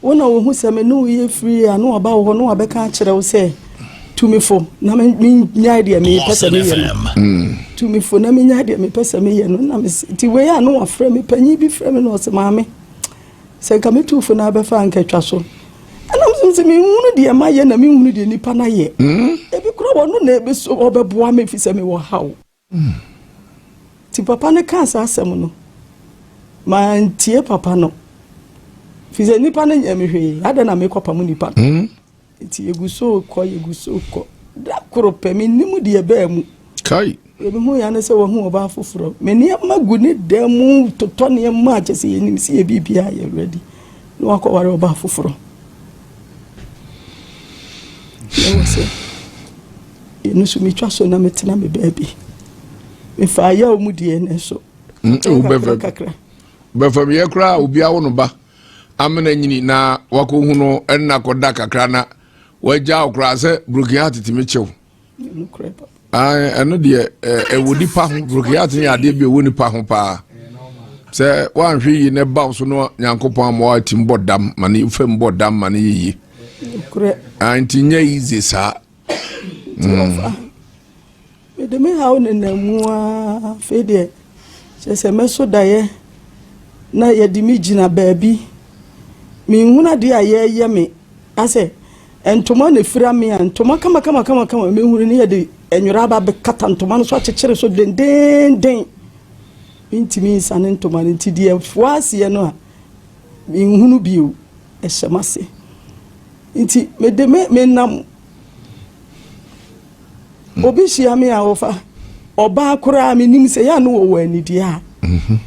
wo na wɔhu sɛ me ne wo yɛ firi a na wɔba wo hɔ na wɔabɛka akyerɛ wo sɛ tumifo na menyae deɛ mepɛ sɛ meyɛ no hmm. tumifo na menyae deɛ mepɛ sɛ meyɛ no na mese nti wei a na wɔafrɛ me panyin bi frɛ me na ɔsɛ maame sɛ nka metu fo na abɛfa anka atwa so ɛna mesɛ sɛ menhunu deɛ mayɛ na menhunu deɛ nipa no ayɛ hmm. ebi kora wɔno na ɛbɛso ɔbɛboa me fi sɛ mewɔ haw Nti papa no kaa saa asɛm no, mantie papa no. Firi sɛ nipa no nyɛ me hwee, adɛn na mekɔpam nipa no? Hmm? Nti yɛgu so kɔ, yɛgu so kɔ. Da koro pɛ, mennim deɛ ɛbaa mu.
Kai.
Deɛ mehu ya ne sɛ wahu ɔbaa foforɔ. Me nneɛma gu ne dan mu, totɔ nneɛma a kyɛ sɛ yɛnim sɛ yɛ biribiara yɛ ready. Na wakɔware ɔbaa foforɔ. Ɛwɔ sɛ ɛno nso metwa so na metena me baabi. Mefaa yaw mu deɛ nanso
mm,
kakra kakra.
Bɛfam yɛ koraa obi awo no ba amena nyini na wakɔhu no ɛnna kɔda kakra na. Wagya wo koraa sɛ broken heart tumi kyew. Ɛno deɛ ɛwɔ nipa ho broken heart yɛ adeɛ bi ɛwɔ nipa ho paa. Sɛ woanhwɛ yie na ɛba wo so no Nyankopɔn ama woatim bɔ dam ma ne fam bɔ dam ma ne yɛ yie. Nti nyɛ easy saa.
Mede me haw nenam mu ara, afei deɛ kyerɛ sɛ mɛso daeɛ na yɛde me gyina baabi. Menhunu adeɛ a yɛreyɛ me asɛ ntoma na efira me a ntoma kama kama kama kama mehunu ne yɛde nwera aba abɛkata ntoma no so akyekyere so dendeenden. Mentumi nsane ntoma no nti deɛ ɛfoa aseɛ no a menhunu bio ɛhyɛ m'ase. Nti mede me menam Obi hyia me a ɔfa ɔbaa koraa menim sɛ yɛ a no wɔwɔ anidie a mhm.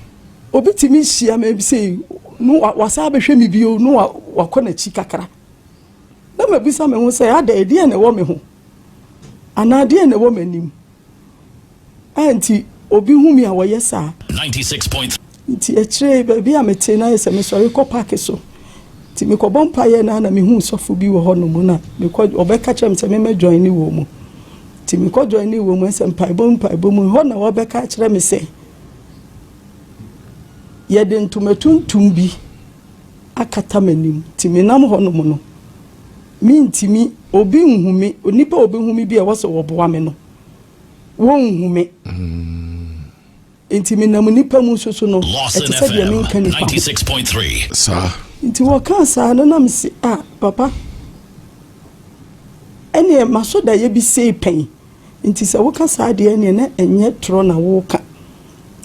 obi tumi hyia me sɛ no wasa abɛhwɛ me bio no wakɔ n'akyi kakra na mabisa me ho sɛ ada ɛdeɛ na ɛwɔ me ho anaa deɛ na ɛwɔ m'anim A nti obi hu me a wɔyɛ saa. Nti akyire yi baabi a mete no ayɛ sɛ mesɔre kɔ park so. Nti mekɔbɔ mpaeɛ no a na mehuu sɔfo bi wɔ hɔnom na mekɔ ɔbɛka kyerɛ me sɛ memmɛ join ne wɔ mu. Nti mekɔ join ne wɔ mu sɛ mpaebɔ mu mpaebɔ mu hɔ na wɔbɛka kyerɛ me sɛ yɛde ntoma tuntum bi akata m'anim. Nti menam hɔnom no mentumi obi nhu me onipa a ɔbɛhu me bi a ɛwɔ sɛ wɔboa me no wɔnhu me. Nti menam nnipa mu nso so no, ɛte sɛ deɛ menka nnipa ho.
Saa.
Nti wɔkaa saa no na mese, ah, papa, ɛneɛ maso daeɛ bi sei pɛn. Nti sɛ woka saa deɛ ɛneɛ na ɛnyɛ torɔ na woka.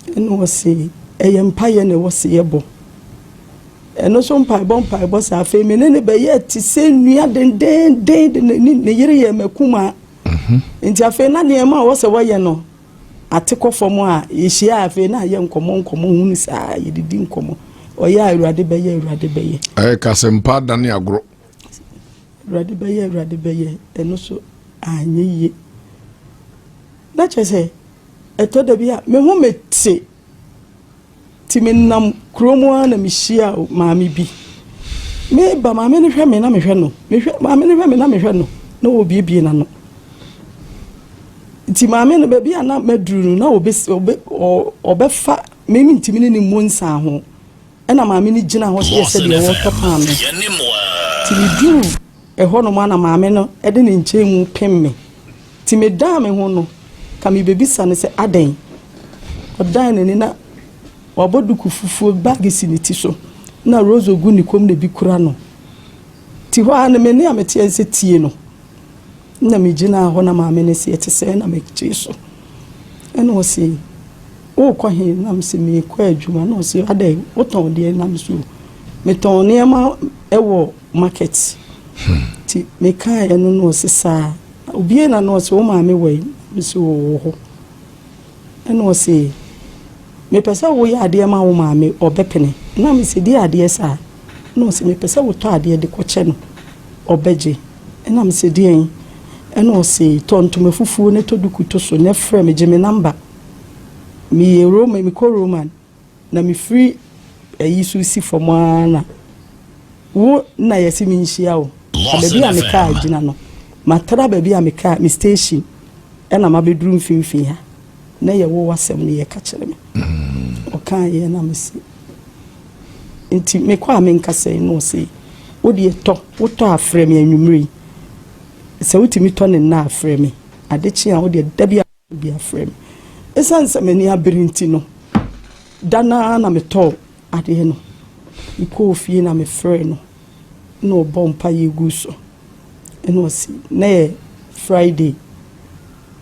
Ɛna ɔse, ɛyɛ mpaeɛ na ɛwɔ se yɛbɔ. Ɛno nso mpaebɔ mpaebɔ saa. Afei me ne no bɛyɛɛ te sɛ nnua dendeenden de ne yere yɛɛ m'akumaa. Nti afei na nneɛma a wɔsɛ wɔyɛ no ate kɔ fam a yɛhyia a afei na ayɛ nkɔmmɔ nkɔmmɔ hunu saa yɛdidi nkɔmmɔ ɔyɛ a awurade bɛyɛ awurade bɛyɛ.
Ɛyɛ kasɛmpa dane agorɔ.
Awurade bɛyɛ awurade bɛyɛ ɛno so anyɛ yie na kyerɛ sɛ ɛtɔ da bi a me ho mete. Nti menam kuro mu ara na mehyiaa maame bi. Meba, maame no hwɛ me na mehwɛ no. Mehwɛ maame no hwɛ me na mehwɛ no na ɔrebuebue n'ano. Nti maame no baabi a na maduru no na ɔbɛ ɔbɛ ɔbɛfa me mentumi ne ne mmɔ nsa ho. Ɛna maame no gyina hɔ sɛ yɛ sɛdeɛ wɔretɔ paano. Nti meduru ɛhɔnom a na maame no de ne nkyɛn mu pem me. Nti medan me ho no, ka mebɛbisa no sɛ adɛn? Ɔdan n'ani na wabɔ duku fufuo, bag si ne ti so, na rozo gu ne kɔn mu na ebi kura no. Nti hɔ ara no me nne a meteɛ ne sɛ tie no. Nna megyinaa hɔ na maame no se ɛte sɛɛ na megyee so. Ɛna ɔse worekɔ he? Na mese merekɔ adwuma. Na ɔse adɛn wotɔn deɛn? Na mese o metɔn nneɛma wɔ market. Nti mekaeɛ no na ɔse saa. Obie na na ɔse wo maame wɔ yi? Mese ɔwɔ hɔ. Ɛna ɔse mepɛ sɛ woyɛ adeɛ ma wo maame ɔbɛpene. Na mese deɛ adeɛ saa? Ɛna ɔse mepɛ sɛ wotɔ adeɛ de kɔkyɛ no ɔbɛgye. Ɛna mese deɛn? Ɛna ɔse tɔ ntoma fufuo ne tɔ duku to so na frɛ me gye me number. Meyɛ Roman mekɔ Roman. Na mefiri ayi so si fam ara na wo na yɛse menhyia wo. Na baabi a me kaa gyina no, matra baabi a me kaa, me station, ɛna mabɛduru mfimfini ha. Na yɛ wo w'asɛm no yɛka kyerɛ me. Ɔkaa yɛ na mese, nti mekɔ a menka sɛn? Na ɔse, wo deɛ tɔ, wotɔ a frɛ me anwummere yi. Sɛ wotumi tɔ ne nnɛ a frɛ me. Ade kye a wo deɛ da bi a. Obi afrɛ me. Esiane sɛ m'ani abere nti no, da no ara na metɔɔ adeɛ no. Mekɔɔ fie na mefrɛɛ no na ɔbɔɔ mpaeɛ guu so. Ɛna ɔse, na ɛyɛ Friday.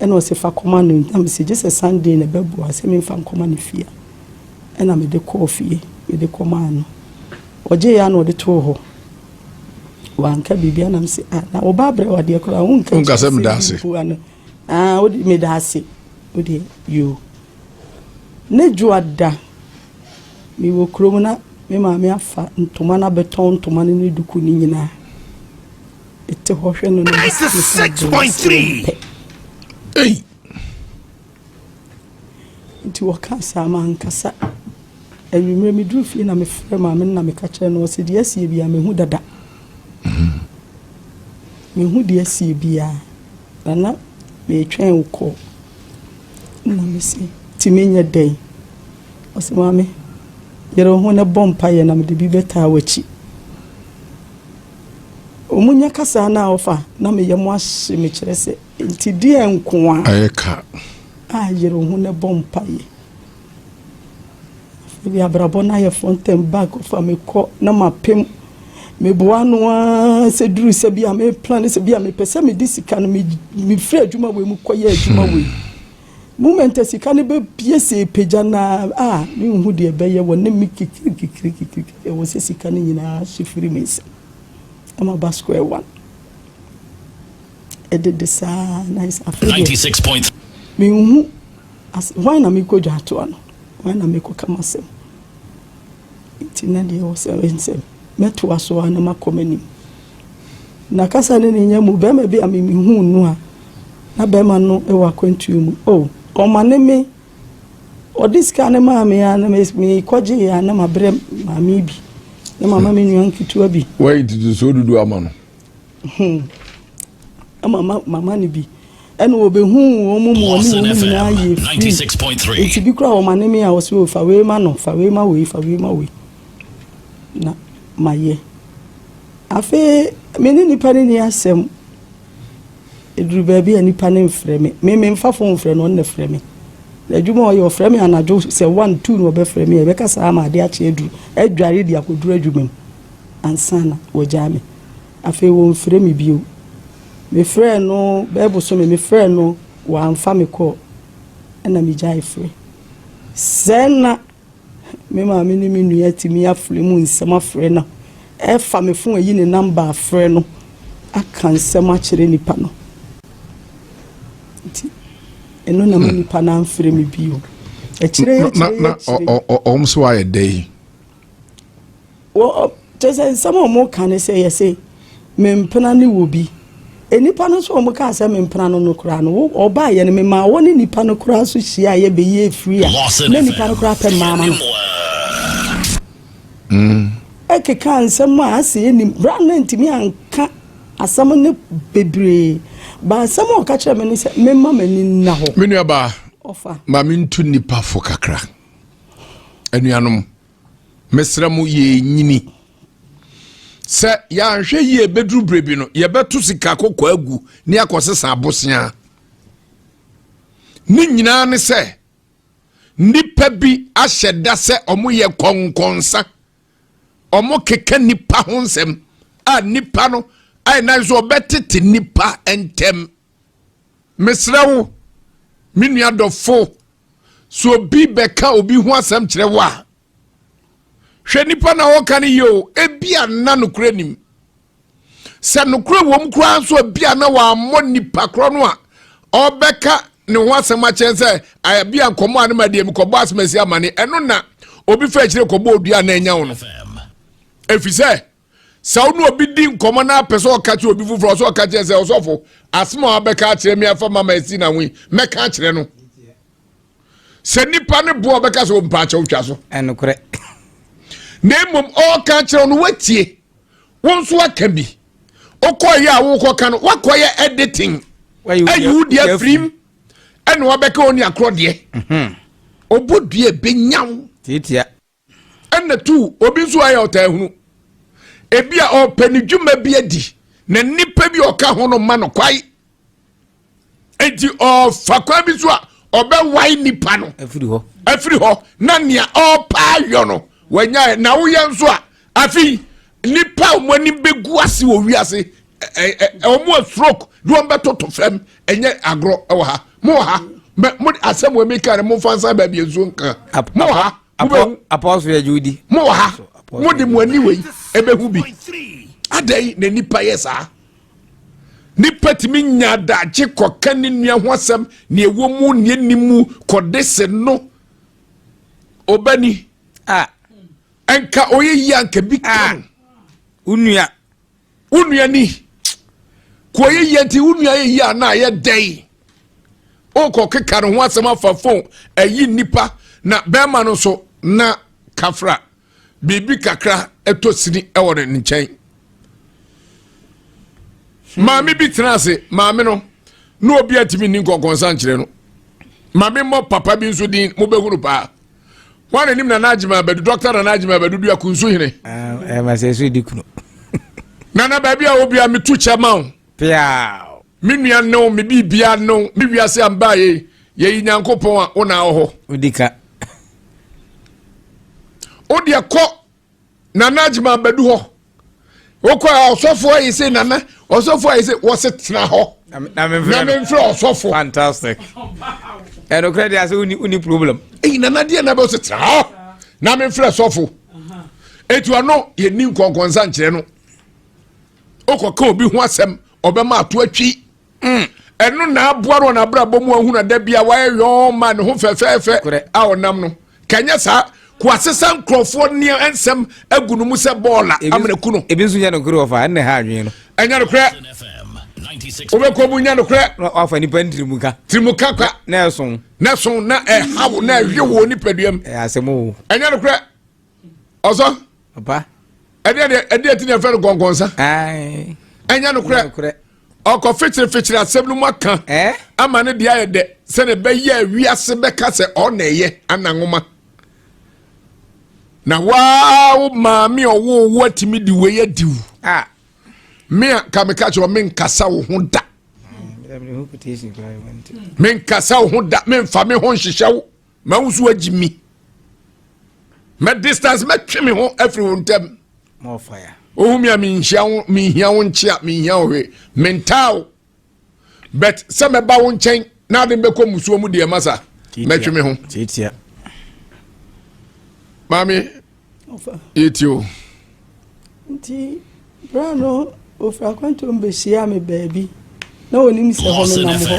Ɛna ɔse fa kɔma no. Na mese gye sɛ Sunday na ɛbɛboa sɛ memfa nkɔma no fie a. Ɛna mede kɔɔ fie, mede kɔmaa no. Ɔgyeeɛ ara na ɔde too hɔ. Wanka biribiara na mese, ah, na wo ba abrɛ wo adeɛ koraa wonka
sɛ meda ase.
Ah wode meda ase wode yoo. Ne dwoada mewɔ kurom na me maame afa ntoma no abɛtɔn ntoma no ne duku no nyinaa. Mete hɔ hwɛ no na mesa
96.3. Ei.
Nti wɔkaa saa mankasa. Anwummerɛ meduru fie na mefrɛ maame no na meka kyerɛ no ɔse deɛ asie biara mehu dada. Menhu deɛ asie biara, na na meretwɛn wo call. Ɛna mese, nti menyɛ dɛn? Ɔse, maame, yere wo ho na bɔ mpaeɛ na mede bi bɛtaa w'akyi. Wɔn nya kasa no a ɔfa na me yam ahye me kyerɛ sɛ nti deɛ nko a.
Ayɛ ka.
A yere wo ho na bɔ mpaeɛ. Afei deɛ abrabɔ no ayɛ front and back ɔfa me kɔ na mapem meboa ano ara sɛ duru sɛ bi a me plan sɛ bi a mepɛ sɛ mede sika no mefiri adwuma wei mu kɔyɛ adwuma wei. Moment a sika no bɛpie sɛ pagya no a menhu deɛ ɛbɛyɛ wɔ ne me kikirikikirikikiri ɛwɔ sɛ sika no nyinaa hye firi me nsam ama ba square one. Ɛdede saa na afei deɛ menhu Ase, Hwan na merekɔdwa atoa no? Hwan na merekɔka m'asɛm? Nti na deɛ ɛwɔ sɛ ɛne sɛ mɛtoa so ara na makɔ m'anim. Na kasa ne ne nya mu bɛrima bi a mehuu no a na bɛrima no wɔ akwantuo mu. Oh, ɔma ne me ɔde sika no maa me a na mekɔgyeeɛ a na mabrɛ maame bi na mama me nua nketewa bi.
Wɔayi ntotosoɔ dudu ama no.
Ama mama no bi. Ɛna wɔbɛhuu wɔn mu wɔne wɔn mu nyinaa yɛ free. Nti bi koraa wɔma ne me a wɔsɛ o fa wei ma no, fa wei ma wei, fa wei ma wei. Na mayɛ. Afei me ne nipa no ni asɛm. Ɛduru baabi a nipa no mfrɛ me. Me memfa fon mfrɛ no, ɔno na frɛ me. Na adwuma ɔyɛ ɔfrɛ me anadwo sɛ one two na ɔbɛfrɛ me a yɛbɛka saa ama ade akye aduru adware de akɔduru adwuma mu ansa na wɔgyaa me. Afei wɔmfrɛ me bio. Mefrɛɛ no bɛyɛ bosome, mefrɛɛ no wamfa me kɔɔ ɛna megyae frɛ. Sɛ na me maame ne me nua atumi afrɛ mu nsɛm afrɛ no, ɛfa me fon ayi ne namba afrɛ no aka nsɛm akyerɛ nipa no. Nti ɛno na ma hmm. nipa no amfrɛ me bio. Akyire akyire
akyire. Na ɔm so ayɛ dɛ yi.
Wɔ kyerɛ sɛ nsɛm a wɔka ne sɛ yɛse me mpena ne wɔ bi. Nnipa no nso a wɔkaa sɛ me mpena no no koraa no, ɔbaeɛ no memaa wɔne nnipa no koraa nso hyiaeɛ bɛyɛɛ firi a na nnipa no koraa pɛ mmaa ma no.
Mm.
Ɛkeka nsɛm a asɛ ɛnim berɛ a na ntumi anka asɛm no bebree ba asɛm a ɔka kyerɛ me ne sɛ memma m'ani nna hɔ.
Me nuabaa,
ɔfa.
Ma mentu nnipa fo kakra. Anuanom. Mesrɛ mo, yɛrenyini. Sɛ yɛanhwɛ yie bɛduru berɛ bi no, yɛbɛto sika kɔkɔɔ agu ne akɔsesa abosea. Ne nyinaa ne sɛ, nnipa bi ahyɛ da sɛ wɔyɛ kɔnkɔnsa. Wɔkeka nnipa ho nsɛm a nnipa no ayɛ nan so wɔbɛtete nnipa ntɛm. Mesrɛ wo, me nua dɔfo, sɛ obi bɛka obi ho asɛm kyerɛ wo a, hwɛ nipa na ɔka no yie o, ebi a na nokorɛ nim. Sɛ nokorɛ wɔ mu koraa nso ebi a na wammɔ nipa korɔ no a ɔbɛka ne ho asɛm akyerɛ sɛ ebi a nkɔmmɔ a ne ma deɛ mekɔbɔ asɛm asi amane ɛno na obi fa akyire kɔbɔ odua na anya wo no. Ɛfiri sɛ Sɛ wo ne obi di nkɔmmɔ na apɛ sɛ ɔka kyerɛ obi foforɔ, ɔsɛ ɔka kyerɛ sɛ ɔsɔfo, asɛm a wabɛka akyerɛ me afa mama asi na ho yi, mɛka akyerɛ no. Sɛ nipa no boa ɔbɛka sɛ ɔmpa akyɛw twa so.
Ɛnokorɛ.
Na mmom ɔreka akyerɛ no watie, wo nso aka bi. Wokɔyɛ a wokɔka no, wakɔyɛ editing. Ayi wo deɛ afirim ɛna wabɛka ɔne akorɔ deɛ. Mhm. Ɔbɔ dua ɛbɛnya wo.
Tiatia.
Ɛna tu obi nso ayɛ ɔtaa hunu. Ebi a ɔpɛ ne dwuma bi adi na nipa bi ɔka ho no ma no kwae. Enti ɔfa kwan bi so a ɔbɛwae nipa no
afiri hɔ.
Afiri hɔ na nea ɔpa ayɔ no wanya na woyɛ nso a afei nipa a wɔn ani bɛgu ase wɔ wiase wɔn a stroke de wɔn bɛtoto fam ɛnyɛ agorɔ wɔ ha mo wɔ ha mɛ mo asɛm wɔ mi kan mo nfa nsa baabi nsuo nka mo wɔ ha.
Mobɛhu. Apɔso yɛ gye wodi.
Mo wɔ ha. Mo de mo ani wei ɛbɛhu bi. Adɛn na nipa yɛ saa? Nipa tumi nya adagye kɔka ne nua ho asɛm, nea ɛwɔ mu, nea ɛnni mu, kɔde se no. Ɔbani.
Ah.
Nka ɔyɛ yie anka bi ka no.
Wo nua.
Wo nua ni. Kò ɔyɛ yie nti wo nua yɛ yie a na ayɛ dɛn? Wokɔ keka ne ho asɛm afa fon ayi nnipa na bɛrima no nso na kafra biribi kakra ɛtɔ sini ɛwɔ ne nkyɛn. Maame bi tena ase, maame no, na obi atumi nni nkɔnkɔnsa nkyerɛ no. Maame mmɔ papa bi nso din, mobɛhunu paa. Wɔn anim Nana Agyema Abadu, Dɔkta Nana Agyema Abadu dua kunsu hene.
Ɛma sɛ so di kunu.
Nana baabi a obi a metu kyɛ ma wo.
Piaw.
Me nua ne wo, me biribia ne wo, me wiase a mbaa yei, yɛyi Nyankopɔn a wo na wɔ hɔ.
Wodi ka.
Wo deɛ kɔ Nana Agyema Abadu hɔ. Wokɔ a ɔsɔfo ayi se Nana, ɔsɔfo ayi se wɔse tena hɔ.
Na
memfrɛ ɔsɔfo.
Fantastic. Ɛnokorɛ deɛ asɛ wonni problem.
Eyi Nana deɛ na bɛ ɔse tena hɔ. Na memfrɛ sɔfo. Eti ɔno yɛni nkɔnkɔnsa nkyerɛ no. Wokɔka obi ho asɛm ɔbɛma ato atwi. Ɛno na aboa no wɔ n'abrabɔ mu ahunu ada bi a wayɛ yɔn ma ne ho fɛfɛɛfɛ a ɔnam no. Kanyɛ saa ko asesa nkurɔfoɔ nneɛ nsɛm agu no mu sɛ bɔɔla amena ku no.
Ebi nso nyɛ nokorɛ ɔfa ɛnna ɛha adwene no.
Ɛnyɛ nokorɛ. Wobɛkɔ mu nyɛ nokorɛ.
Wafa nipa ntirimuka.
Tirimuka kwa.
Na ɛso.
Na ɛso na ɛha wo na ɛhwe wo nipadua mu.
Ɛyɛ asɛm o.
Ɛnyɛ nokorɛ. Ɔsɔ.
Papa.
Ɛdeɛ deɛ ɛdeɛ ti na ɛfɛ no gɔngɔnsa. Ɛnyɛ nokorɛ. Ɔkɔ fikyiri fikyiri asɛm no mu aka. Ama ne deɛ ayɛ dɛ sɛdeɛ ɛbɛyɛ wiase bɛka sɛ ɔna ɛyɛ ana nwoma. Na waa wo maame ɔwo wo atumi de wei adiw. Me a ka meka kyerɛ me nkasa wo ho da. Me nkasa wo ho da me nfa me ho nhyehyɛ wo. Ma wo so agyi mi. Mɛ distance mɛtwe me ho afiri wo ntam. Ohu mi a menhyia wo menhia wo nkyea menhia wo hwee mentaa wo. But sɛ mɛba wo nkyɛn na ade mbɛkɔ musuo mu deɛ masa mɛtwe me ho. Maame yɛtie o.
Nti berɛ no ofiri akwantuom bɛhyiaa me baabi na ɔnim sɛ hɔ menam hɔ.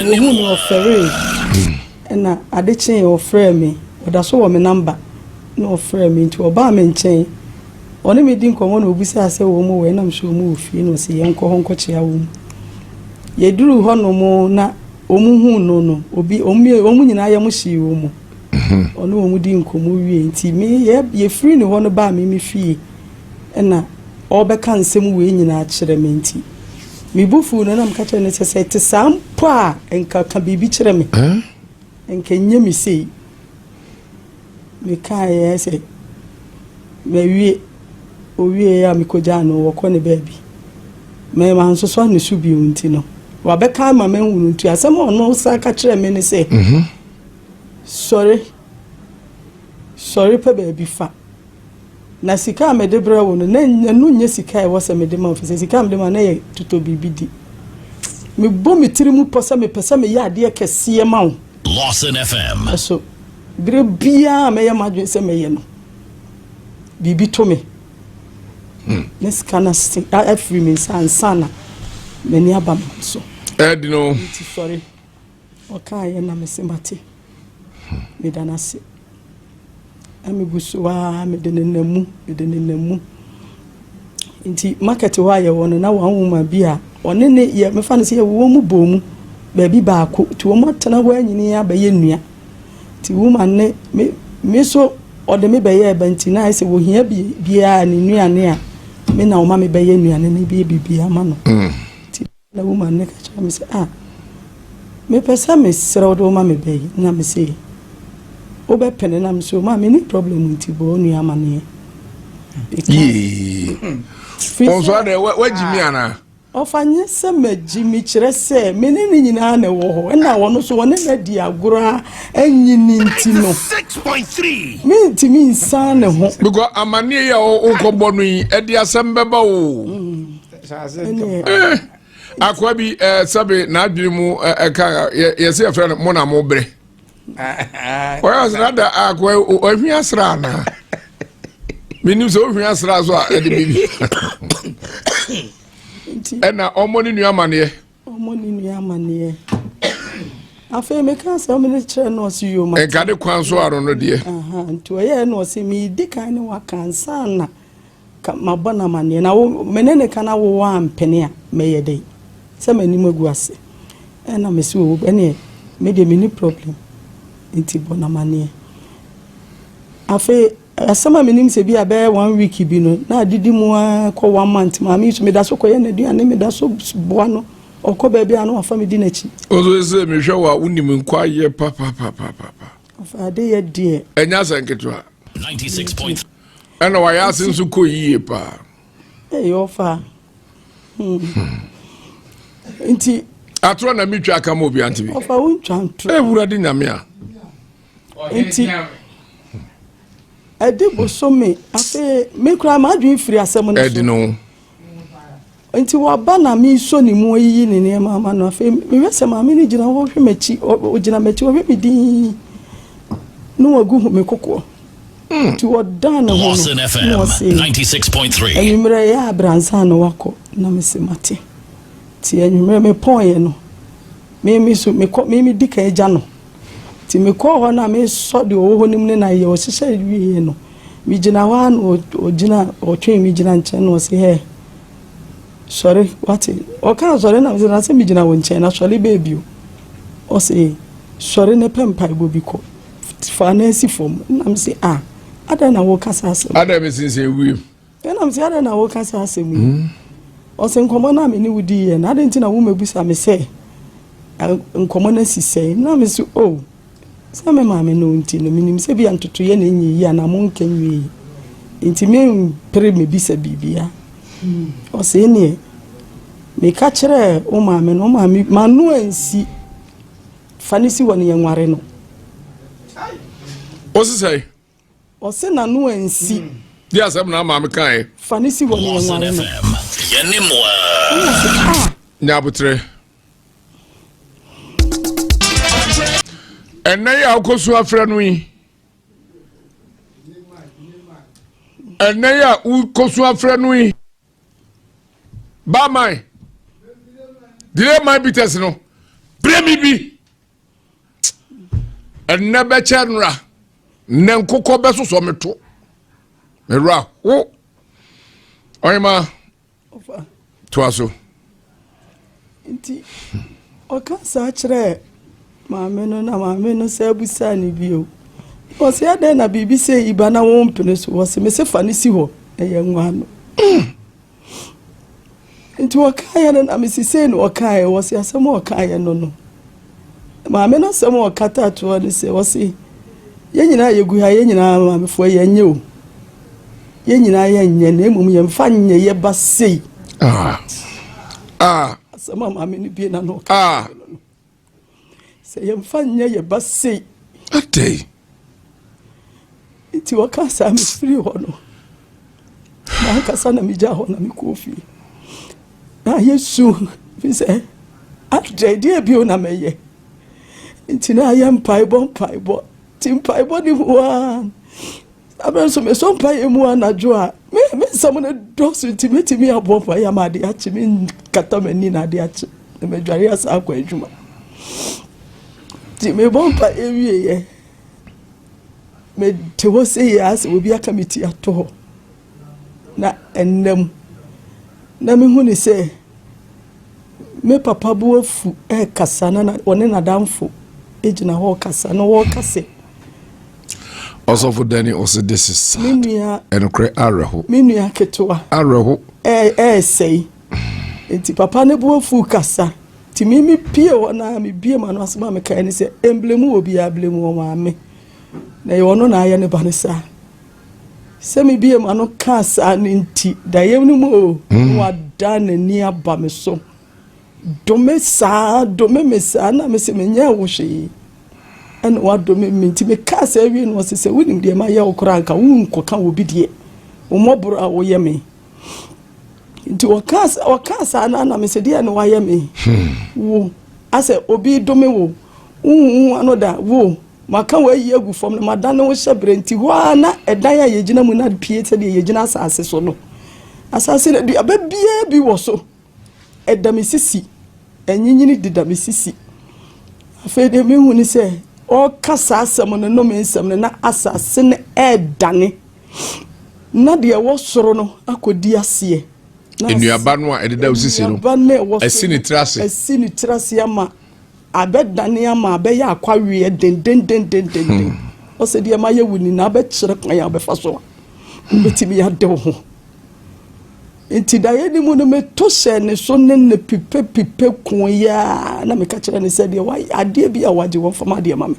Nti ɔhuu me ɔfɛree. Ɛna ade kyee ɔfrɛɛ me, ɔda so wɔ me namba na ɔfrɛɛ me nti ɔbaa me nkyɛn. Ɔne me di nkɔmmɔ na ɔbisaa sɛ wɔn wɔ ɛna mesɛ wɔn wɔ fie na ɔse yɛnkɔ hɔ nkɔkyea wɔn. Yɛduruu hɔnom na wɔn huu no no, obi wɔn wɔn nyinaa yam hyee wɔn. Ɔne wɔn dii nkɔmmɔ wie nti me yɛ yɛfiri ne hɔ no baa me me fie ɛna ɔrebɛka nsɛm wei nyinaa kyerɛ me nti me bo fuu no na meka kyerɛ no sɛ sɛ ɛte saa mpo a nka ka biribi kyerɛ me nka nyɛ me sei. Mekaeɛ sɛ mawie. Ɔwieeɛ a mekɔgyaa no ɔkɔ ne baabi. Me mansosɔ ne so bio nti no wabɛka ama mahu no nti asɛm a ɔno san ka kyerɛɛ me ne sɛ sɔre sɔre pɛ baabi fa. Na sika a mede brɛ wo no na ɛno nyɛ sika a ɛwɔ sɛ mede ma wo ɛfiri sɛ sika a mede ma wo no na ɛyɛ totɔ biribi di. Mebɔ me tiri mu pɔ sɛ mepɛ sɛ meyɛ adeɛ kɛseɛ ma wo.
Lawson FM.
Nanso berɛ biara a mɛyɛ m'adwene sɛ mɛyɛ no, biribi to me. Na sika no ase afiri me nsa ansa na m'ani aba me ho so.
Ɛdi no.
Nti sɔre. Ɔkaeɛ na mese mate. Meda no ase. Na megu so ara mede nenam mu, mede nenam mu. Nti market hɔ a yɛwɔ no na one woman bi a ɔne ne yɛ mefa no sɛ yɛwɔ wɔn mu bɔɔ mu baabi baako nti wɔn atena hɔ anyini abɛyɛ nnua. Nti woman ne me me so ɔde me bɛyɛɛ ba nti na ayɛ sɛ wɔhia bi biara ne nnuane a me na ɔma me bɛyɛ nnuane no bi biribiara ma no. Nti na woman no ka kyerɛ me sɛ ah mepɛ sɛ mesrɛ wo de woma me ba yi na mese wobɛpene na mesɛ ma menni problem nti bɔ wo nua amaneɛ.
Yee. Ɔnso adɛ wagyi mi anaa?
Ɔfa nyɛ sɛ magyi mi kyerɛ sɛ me ne ne nyinaa na ɛwɔ hɔ ɛna wɔn nso wɔne no adi agorɔ a ɛnyi ne nti no mentumi nsan ne ho.
Because amaneɛ yi a wokɔbɔ no yi ɛde asɛm bɛba o. Eh, akoa bi eh, sɛbe n'adwene mu ɛka eh, yɛsɛ yɛfrɛ no mo na mo berɛ ɔyɛ ɔsɛ nada akoa ɔhwi asra anaa menim sɛ wohwi asra so a ɛde biribi ɛna ɔmmɔ ne nua amaneɛ
ɔmmɔ ne nua amaneɛ afei meka sɛ ɔmo ne kyerɛ no ɔse yoma
nka ne kwan so ano no deɛ
nti ɔyɛɛ no ɔse medi kan ne waka ansa na Ka mabɔ no amanneɛ, na wo, me ne no ka na wo woampene a, mɛyɛ dɛn? Sɛ m'anim agu ase. Ɛna mese o, ɛneɛ me deɛ menni problem, nti bɔ no amanneɛ. Afei, Asɛm a menim sɛ bi a bɛyɛ one week bi no, na adidi mu ara kɔ one month. Maame yi so meda so kɔyɛ n'aduane, meda so boa no. Ɔkɔ baabi a na wafa me di n'akyi.
Ɔso sɛ mehwɛ wo a wonim nkɔ ayɛ papapapapa.
Ɔfa ade yɛ deɛ.
Ɛnyɛ asɛ nketewa. Ɛna wayɛ ase nso kɔ yie paa.
Ɛyɛ ɔfa. Hmm. Nti.
Atorɔ na metwa aka ma obi ante bi.
Ɔfa wo ntwa ntorɔ.
Ewurade nyame a.
Nti ɛde bosome afei me koraa m'adwene firi asɛm no so.
Ɛdi no.
Nti waba na mesɔ ne mu ayiyi ne nneɛma ama no afei mehwɛ sɛ maame no gyina hɔ hwɛ m'akyi ɔgyina m'akyi ɔhwɛ me dinn na wagu me kokoɔ. Hmm. Nti ɔdan ne ho no na ɔse anwummerɛ yɛ abransa na wakɔ na mese mate. Nti anwummerɛ mepɔnyɛ no me me so mekɔ me me di kan agya no. Nti mekɔɔ hɔ no a mesɔ deɛ ɔwɔ hɔ no mu ne na yɛ ɔhyehyɛ wieɛ no, megyina hɔ a na ɔgyina ɔtwɛn me gyina nkyɛn na ɔse hɛ sɔre wate ɔkaa sɔre na mesɛ na sɛ megyina wo nkyɛn na sɔre bɛɛ bio ɔse sɔre ne pɛ mpaebɔ bi kɔ fa na asi fam na mese ah adɛn na woka saa asɛm
adɛn mesensɛn wiem
Ɛna mese, Adɛn na woreka saa asɛm yi? Ɔse, Nkɔmmɔ no a me ne wo diiɛ no, adɛn nti na wommɛbisa me sɛ nkɔmmɔ no asi sɛn? Na mese, Oh, sɛ me maame no nti no, menim sɛ bia ntotoeɛ na ɛnyɛ yie anaa monka nwie nti mempere mebisa biribia. Ɔse, Ɛneɛ, meka kyerɛɛ wo maame no, wo maame, m'ano ansi, fa no si hɔ no yɛnware no.
Ɔse sɛn?
Ɔse n'ano ansi.
Di asɛm na maame kaeɛ.
Fa no si hɔ na yɛnware no.
Yɛne mo a.
Ɛna ɔse ah.
Nya aboterɛ. Ɛnɛ yi a wokɔsu afrɛ no yi. Ɛnɛ yi a wokɔsu afrɛ no yi. Baaman. Delay my bitters no. Brɛ me bi. Ɛnnɛ bɛkyɛ nnora nnɛ nkokɔ bɛsosɔ me to mewura ho ɔhema toa so.
Nti ɔka saa kyerɛɛ maame no na maame no sɛ abusaa no bio. Ɔsɛ adɛn na biribi sɛ yi ba na wompene so wɔse mese fa no si hɔ na yɛnwa no. Nti ɔkaeɛ no na mese sei na ɔkaeɛ wɔse asɛm a ɔkaeɛ no no maame no asɛm a ɔkata toɔ ne sɛ ɔse yɛn nyinaa yɛgu ha yɛn nyinaa maamefoɔ yɛnyɛ o yɛn nyinaa yɛnyɛ na mmom yɛmfa nyɛ yɛba sei
ah. Ah.
Asɛm a maame no bie na na ɔka
ah.
no no Sɛ yɛmfa nyɛ yɛ ba sei.
Adɛn?
Nti wɔka saa mefiri hɔ no mankasa na megya hɔ na mekɔɔ fie na ayɛ su fi sɛ adɛn deɛ bio na mɛyɛ nti na ayɛ mpaebɔ mpaebɔ nti mpaebɔ ne mu a Saa berɛ nso mesɔ mpaeɛ mu anadwo a, me me nsɛm no dɔɔso nti mɛtumi abɔ mpaeɛ ama adeɛ akye, menkata m'ani na adeɛ akye na madware asa akɔ adwuma. Nti mebɔ mpaeɛ wieɛ, mete hɔ sɛ yɛ asɛ obi aka me ti ato hɔ na ɛnam na mehu ne sɛ Me papa bo afu rekasa na ɔne n'adamfo gyina hɔ rekasa na wɔreka sɛ.
Ɔsɔfo Danny ɔsɛ this is sad.
Me nua.
Ɛnokorɛ awerɛho.
Me nua ketewa.
Awerɛho.
Ɛɛsɛe. Nti papa ne bo afu kasa. Nti me me pie hɔ na me bie ma no asɛm a mekae ne sɛ ɛmblemu wɔ biara blemu wɔ maame. Na ɛyɛ ɔno na ayɛ ne ba no saa. Sɛ mebue m'ano kaa saa no nti, daeɛ no mu o, na hmm. wadan n'ani aba me so. Dome saa, dome me saa, na mese menyɛɛ wo hwee. Ɛna wadome me nti mekaa saa wie no ɔse sɛ wonim deɛ mayɛ wo koraa nka wonkɔka wɔ bi deɛ. Wo mmɔborɔ a woyɛ me. Nti ɔkaa saa na na mese deɛ na wayɛ me. Hmm. Wo, asɛ obi dome wo, wohu ano da, wo. Maka wo ayi agu fam na madane wo hyɛberɛ nti hɔ ara na ɛdan a yɛgyina mu no apue sɛdeɛ yɛgyina asase so no. Asase no aduaba biara bi wɔ so. Ɛda me sisi. Anyinyini deda me sisi. Afei deɛ mehu ne sɛ ɔreka saa asɛm no nnome nsɛm no na asase no ɛredane na deɛ ɛwɔ soro no akɔdi aseɛ.
Nnuaba no a ɛdeda wo sisi no asi ne tiri ase.
Asi ne tiri ase ama Abɛdane ama abɛyɛ akwaweɛ dendendendenden. Hmm. Ɔsɛ deɛ mayɛ wo ni na abɛkyerɛ kwan a wobɛfa so a wobɛtumi ade wo ho. Nti daeɛ no mu no meto hyɛɛ ne so ne ne pipepipe koeɛ a na meka kyerɛ ne sɛ deɛ wayɛ adeɛ bi a wagye wɔmfa ma adeɛ ma me.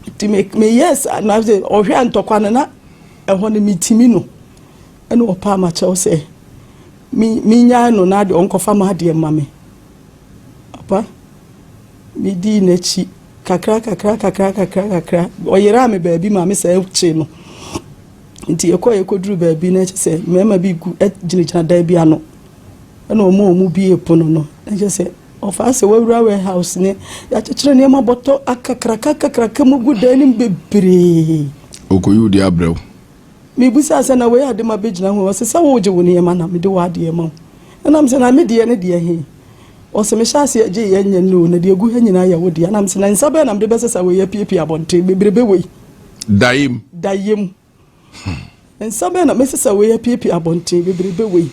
Nti meyɛɛ saa na sɛ ɔhwɛ ntɔkwa no na ɛhɔ no metumi no ɛna ɔpaa makyɛw sɛ menyae no na adeɛ ɔnkɔfa ma adeɛ ma me. Papa medii n'akyi kakra kakra kakra kakra kakra ɔyeraa me baabi ma me sɛ kye no. Nti yɛkɔɔ yɛkɔduru baabi na kyerɛ sɛ mmarima bi gu gyinagyina dan bi ano ɛna wɔn a wɔn bie pono no na kyerɛ sɛ ɔfaa sɛ wawura warehouse ne yɛakyekyere nneɛma bɔtɔ akakraka kakraka mu gu dan no mu bebree.
Okoyi wo de abrɛ wo.
Mebusaa sɛ na wei ade ma bɛgyina ho ɔsɛ sɛ wogye wo nneɛma na mede wɔ adeɛ ma wo ɛnam sɛ na me deɛ ne deɛ he ɔsɛ mehyɛ aseɛ gye yɛ nyɛ no na deɛ gu ha nyinaa yɛ wo deɛ ɛnam sɛ na nsa bɛɛ na mede bɛsesa wei apiepie abɔnten bebrebe wei.
Daeɛ mu.
Daeɛ mu. Nsa bɛn na mɛsesa wei apiepie abɔnten bebrebe wei.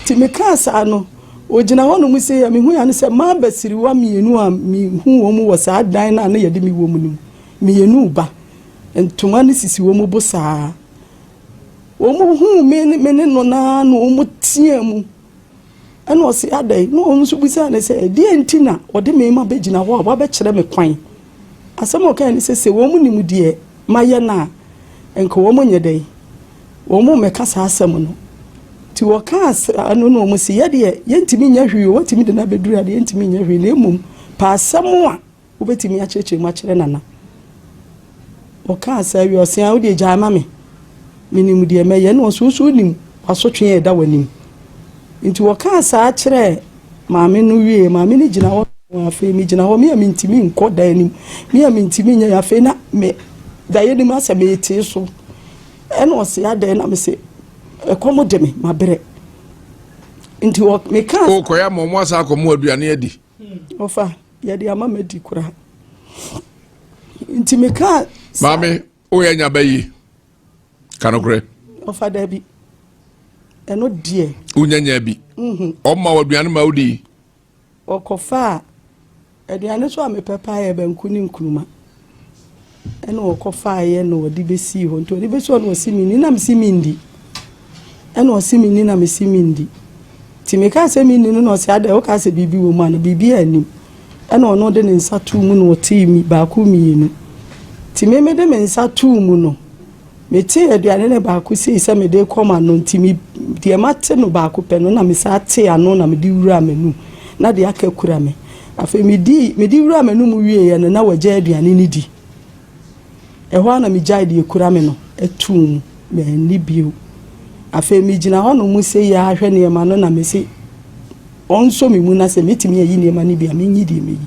Nti mekaa saa no, ogyina hɔ nom sei a mehu ya ne sɛ mmaa basiriwa mmienu a mehu wɔn wɔ saa dan no a na yɛde me wɔ mu no mu mmienu ba. Ntoma no sisi wɔn bo saa. Wɔn huu me ne me ne no naa na wɔn teaa mu. Ɛna ɔse, Adɛn? Na wɔn nso bisaa no sɛ, Ɛdeɛn nti na ɔde me ma bɛgyina hɔ a wabɛkyerɛ me kwan? Asɛm a ɔkae ne sɛ, Sɛ wɔn nim deɛ mayɛ no a, nka wɔn nyɛ dɛn? Wɔn mmɛka saa asɛm no. Nti wɔkaa saa no na wɔn se, Yɛdeɛ, yɛntumi nyɛ hwee o, woatumi de no abɛduru ha deɛ, yɛntumi nyɛ hwee, na mmom pɛ asɛm a Wobɛtumi akyerɛkyerɛ mu akyerɛ Nana? Ɔkaa saa wie ɔse, ah wodeɛ gyae ma me, menim deɛ mɛyɛ. Ɛna ɔse, wo nso wonim w'asotwe a ɛda w'anim. Nti wɔkaa saa kyerɛɛ maame no wie, maame no gyina hɔ, afei megyina hɔ, me a mentumi nkɔ dan no mu, me a mentumi nyɛ, afei na me daeɛ no mu asɛ metee so. Ɛna ɔse, adɛn? Na mese, ɛkɔm de me, mabrɛ. Nti mekaa.
Wokɔyɛ ama ɔmo asa akɔmo aduane adi.
Ɔfa. Yɛde ama madi koraa. Nti mekaa.
Maame, woyɛ nya bɛ yi. Ka nokorɛ.
Ɔfa dabi. Ɛno deɛ.
Wonya nya bi. Mhm. Ɔma wɔ aduane ma wodi.
Ɔkɔfaa aduane so a mepɛ paa yɛ banku ne nkruma. Ɛna ɔkɔfaeɛ na ɔde bɛsii hɔ. Nti ɔde bɛsii hɔ na ɔsi menni na mesi mendi. Ɛna ɔse menni na mese mendi. Nti mekaa sɛ menni no na ɔse adɛn wokaa sɛ biribi wɔ mu ana biribi annim. Ɛna ɔno de ne nsa too mu na ɔtee mi baako mmienu. Nti me mede me nsa too mu no metee aduane no baako sei sɛ mede rekɔ m'ano nti me deɛ mate no baako pɛ no na mesaa tee ano na mede wuraa m'anum na deɛ aka kura me. Afei medii mede wuraa m'anum wieeɛ no na wagya aduane no di. Ɛhɔ ara na migyaee deɛ ɛkura me no too mu, manni bio. Afei megyina hɔnom sei ara hwɛ nneɛma no na mese ɔnsɔ me mu na sɛ mɛtumi ayi nneɛma no bi a menyi deɛ mɛyi.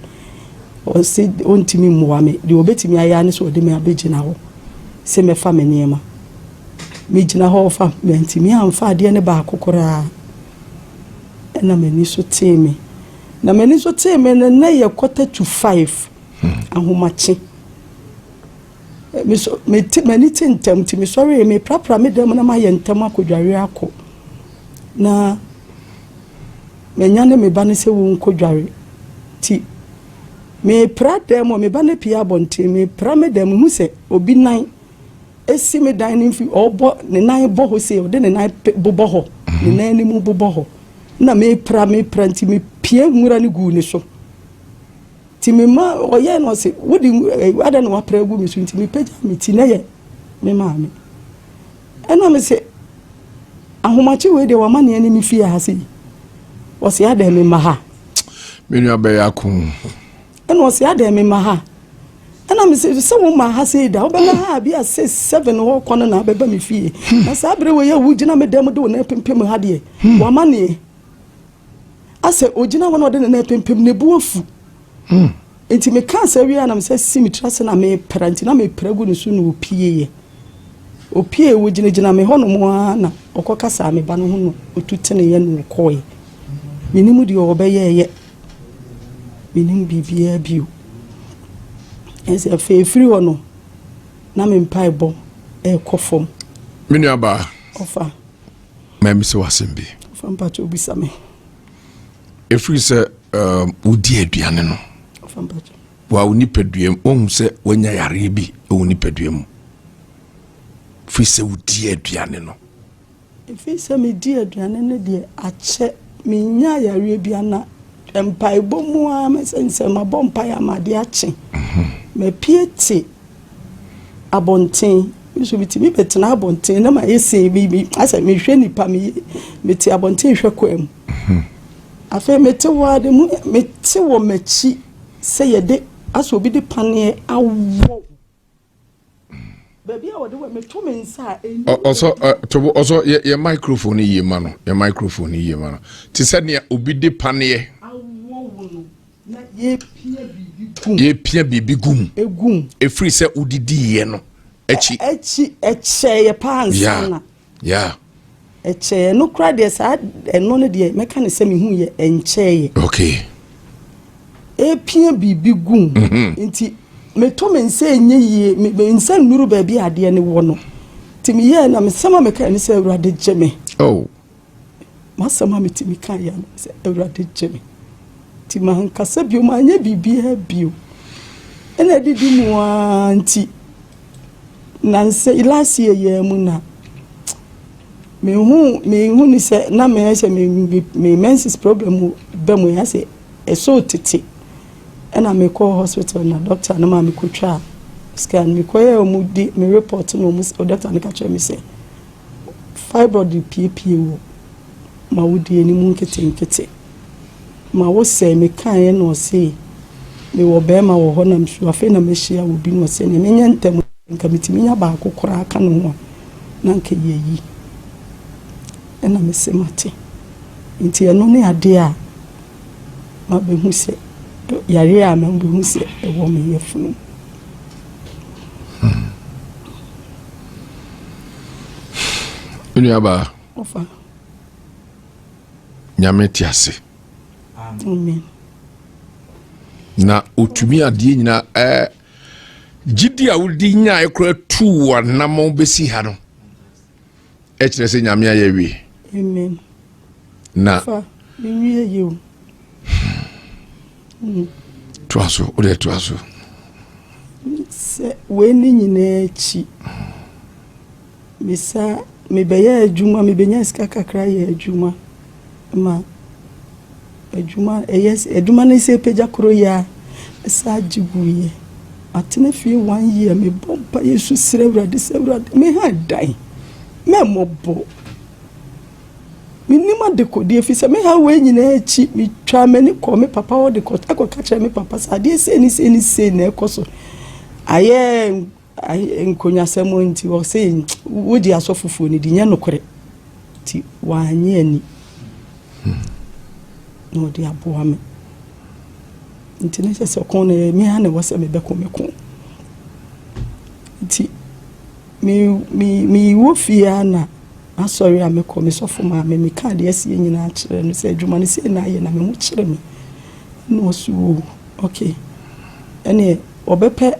Ɔse ɔntumi mmoa me, deɛ ɔbɛtumi ayɛ ara ne sɛ ɔde me abɛgyina hɔ sɛ mɛfa me nneɛma. Megyina hɔ ɔfa, mantumi amfa adeɛ no baako koraa ɛna m'ani so tee me. Na m'ani so tee me no na yɛ quarter to five. Ahomakye. Mesɔ mete m'ani te ntɛm nti mesɔree meprapra me dan mu na mayɛ ntɛm akɔdware akɔ. Na manyane me ba no sɛ wɔnkɔdware. Nti mepra dan mu a me ba no apue abɔnten mepra me dan mu mehu sɛ obi nan esi me dan no mfi ɔbɔ ne nan bɔ hɔ sei ɔde ne nan bobɔ hɔ ne nan anim bobɔ hɔ na mepra mepra nti mepia nwura no guu ne so. Nti me ma ɔyɛɛ no ɔse wode eh, adɛn na wapra agu me so nti mepagya me ti na yɛ me maame ɛna me se ahomakye wei deɛ wama neɛ ne me fie ha sei ɔse adɛn me ma ha
me nua bɛyɛ ako
ɛna ɔse adɛn me ma ha ɛna me se sɛ wo ma ha sei da wobɛma ha bi a sɛ seven hɔ kɔ no na abɛba me fie na saa berɛ wei a wogyina me dɛm de wo nan pempem ha deɛ wama neɛ Asɛ ogyina hɔ na ɔde ne nan pempem, ne bo afu. Nti mekaa saa wie a na mesɛ si me tiri ase na mepra, nti na mepra gu ne so na opieeɛ. Opie wɔgyinagyina me hɔnom ara na ɔkɔkasaa me ba no ho na ɔtu teneeɛ na ɔkɔeɛ. Menim deɛ ɔbɛyɛeɛ. Menim biribiara bio. Ɛsɛ afei ɛfiri hɔ no na me mpaebɔ ɛrekɔ fam.
Me nuabaa.
Ɔfa.
Mɛmisa wo asɛm bi.
Fa mpakyɛw bisa me.
Ɛfiri sɛ um, wodi aduane no.
Fa mpakyɛw.
Wa wo nipadua mu, wohu sɛ woanya yareɛ bi wɔ wo nipadua mu firi sɛ wodi aduane no?
Ɛfiri sɛ medi aduane no deɛ akyɛ, mennya yareɛ bi na mpaebɔ mu ara mɛsɛ sɛ mabɔ mpaeɛ ama adeɛ akye. Mapue te abɔnten, nso metumi bɛtena abɔnten na mayɛ sei bi bi asɛ mehwɛ nipa mete abɔnten hwɛ kwan mu. Afei mete hɔ ara de mu mete wɔ m'akyi sɛ yɛde asɛ obi de paneɛ awɔ baabi a wɔde wɔ meto me nsa a ɛnni.
Ɔsɔ tobo ɔsɔ yɛ yɛ microphone yie ma no yɛ microphone yie ma no te sɛ nea obi de paneɛ.
Awɔ wo no na yɛpia biribi gum.
Yɛpia biribi gum.
Egum.
Efiri sɛ wodidi yɛ no akyi.
Akyi ɛkyɛɛ paa nsa na.
Yeah.
Ɛkyɛɛ no koraa deɛ saa ɛno no deɛ mɛka ne sɛ mehu yɛ ɛnkyɛeɛ.
Okay.
Epia biribi gum. Nti meto me nsa ɛnyɛ yie me nsa nnuru baabi a adeɛ no wɔ no. Nti meyɛɛ na mesɛm a mekae ne sɛ Awurade gye me.
Oh.
M'asɛm a metumi kaeɛ ano sɛ Awurade gye me. Nti mankasa bio manyɛ biribiara bio. Ɛna adidi mu ara nti nansa yi last year yɛn mu na mehu mehu ni sɛ na meyɛ sɛ me me me menses problem ba mu yɛ sɛ ɛso tete ɛna mekɔ hospital na doctor no ma mekɔtwa scan mekɔyɛ ɔmo di me report na ɔmo doctor no ka kyerɛ me sɛ fibroid piepie wɔ ma wodie no mu nketenkete ma wosɛe mekaeɛ na ɔse mewɔ bɛrima wɔ hɔ na msu afei na mahyia wɔ bi na ɔsɛ nea menyɛ ntɛm nka metumi nya baako koraa ka ne ho a na nka yɛyi ɛna mese mate nti ɛno ne adeɛ a mabɛhu sɛ yareɛ a mabɛhu sɛ ɛwɔ me yafunu mu.
Nuabaa.
Ɔfa.
Nyame te ase.
Amen.
Na otumi adeɛ nyinaa ɛɛ gyidi a wodi nyae koraa tuu w'anammɔn bɛsi ha no ɛkyerɛ sɛ Nyame ayɛ wie.
Amen.
Na
Ɔfa, menwie yi o.
Toa so, wode toa so.
Sɛ wei ne nyinaa akyi, mesa mebɛyɛ adwuma, mebɛnya sika kakra yɛ adwuma ma adwuma ɛyɛ adwuma no sɛ pagya koro yɛ a ɛsa gye guiɛ. Matena fie one year, mebɔ mpa yɛ su srɛ Awurade sɛ Awurade meha dan mɛmmɔbɔ. Mennim adekodeɛ ɛfiri sɛ me haw wei nyinaa akyi metwaa m'ani kɔɔ me papa hɔ de kɔka kyerɛ me papa sɛ adeɛ sei ne sei ne sei na ɛkɔ so ayɛ nkonyasɛm nti ɔsɛ wogye asɔfofoɔ no di nyɛ nokorɛ nti wanyɛ ani na ɔde aboa me nti ne sɛ sɛ ɔko no me ha na ɛwɔ sɛ mebɛko meko nti mewɔ fie a na Asɔre a mekɔ, me sɔfo maame, mekaa deɛ asie nyinaa kyerɛɛ no sɛ adwuma no sei na ayɛ na me ho kyere me. Ɛna ɔse oo ok, ɛneɛ ɔbɛpɛ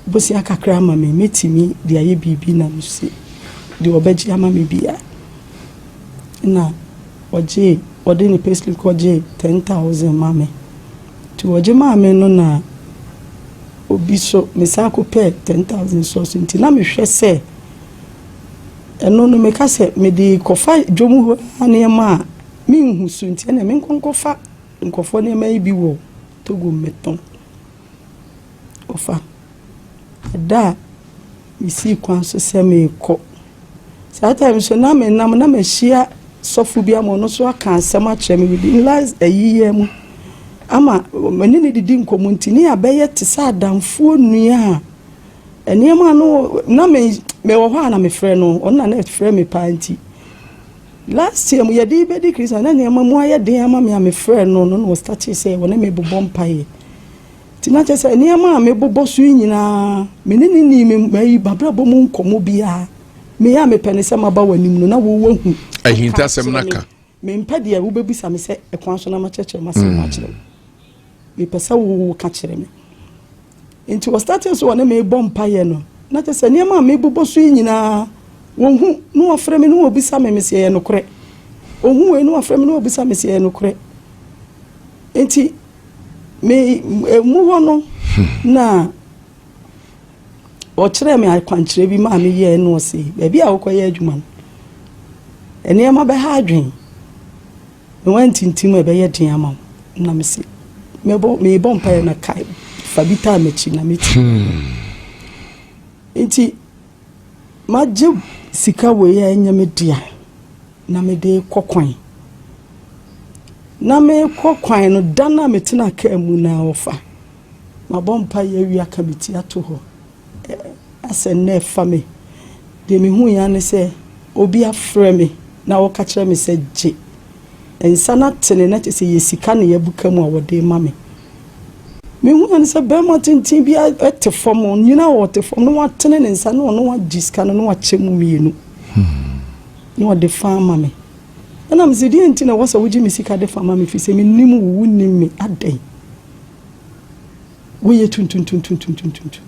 bosea kakra ama me, mɛtumi de ayɛ biribi na mese deɛ ɔbɛgye ama me biara. Ɛna ɔgyee, ɔde ne payslip kɔgyee 10,000 ma me. Nti ɔgye maa me no na obi so, mesan kɔpɛɛ 10,000 sɔɔ so nti na mehwɛ sɛ Ɛno no meka sɛ mede rekɔfa dwom hɔ ara nneɛma a menhu so nti ɛnna menkɔ nkɔfa nkurɔfoɔ nneɛma yi bi wɔ Togo mmɛtɔn. Ɔfa. Ɛda a mesii kwan so sɛ merekɔ. Saa time so na menam na mahyia sɔfo bi ama ɔno nso aka asɛm akyerɛ me within last ayi yi mu ama me ne no didi nkɔmmɔ nti ne yɛabɛyɛ te sɛ adamfoɔ nua a Nneɛma no na me mewɔ hɔ a na mefrɛ no ɔno na na ɛfrɛ me paa nti last year mu yɛde bɛdi Christmas na nneɛma mu ayɛ den ama me a mefrɛ no no na ɔstate sɛ ɔne me bobɔ mpaeɛ nti na kyerɛ sɛ nneɛma a mebobɔ so yi nyinaa me ne ne nii me mayi mabrabɔ mu nkɔmmɔ biara me a mepɛ ne sɛ maba w'anim no na wowɔ hu
ahintasɛm no aka
Mempɛ deɛ wobɛbisa me sɛ ɛkwan so na makyerɛkyerɛ m'asɛm mu akyerɛ wo. Mepɛ sɛ wo ka kyerɛ me. Nti wɔstartee so wɔne me bɔ mpaeɛ no, na kyerɛ sɛ nneɛma a mebobɔ so yi nyinaa, wɔhu na wɔfrɛ me na wɔbisa me, mese ɛyɛ nokorɛ. Ɔhu wei na wɔfrɛ me na wɔbisa me sɛ ɛyɛ nokorɛ. Nti me emu hɔ no. Na ɔkyerɛɛ me akwankyerɛ bi maa meyɛɛ na ɔse baabi a wokɔyɛ adwuma no nneɛma bɛha adwen na woantintim a ɛbɛyɛ den ama wo. Na mese mɛbɔ mebɔ mpaeɛ na kae fa bi taa m'akyi na meti. Nti magye sika wei a ɛnyɛ me dea na mede kɔ kwan. Na mekɔ kwan no da no a metena kaa mu na ɔfa. Mabɔ mpaeɛ awie aka me ti ato hɔ. Asɛ nnɛ ɛfa me. Deɛ mehuiɛ ara ne sɛ obi afrɛ me na ɔka kyerɛ me sɛ gye nsa no atene na kyerɛ sɛ yɛ sika na yɛabuka mu a wɔde rema me. Mehuiɛ ara ne sɛ barima tenten bi te fam, ɔnyina hɔ ɔte fam na watene ne nsa na ɔno agye sika no na wakyɛ mu mmienu na ɔde fa ama me. Ɛna mese deɛ nti na ɛwɔ sɛ wogye me sika de fa ma me firi sɛ mennim wo, wonnim me, adɛn? Woyɛ tuntuntuntuntuntuntu.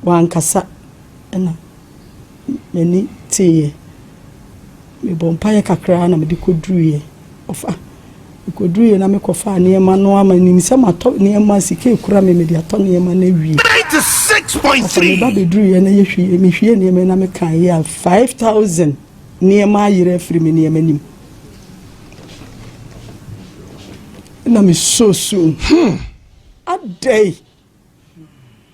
Wankasa ɛna m'ani teeɛ. Mebɔɔ mpaeɛ kakra na mede kɔduruiɛ. Ɔfa, mekɔduruiɛ na mekɔfaa nneɛma no ama nim sɛ matɔ nneɛma, sika ekura me mede atɔ nneɛma no awie. Ɔfa, meba bɛduruiɛ na yɛhwie, mehwie nneɛma na mekaeɛ a 5000 nneɛma ayera afiri me nneɛma nim. Na me soo su. Hmm. Adɛn?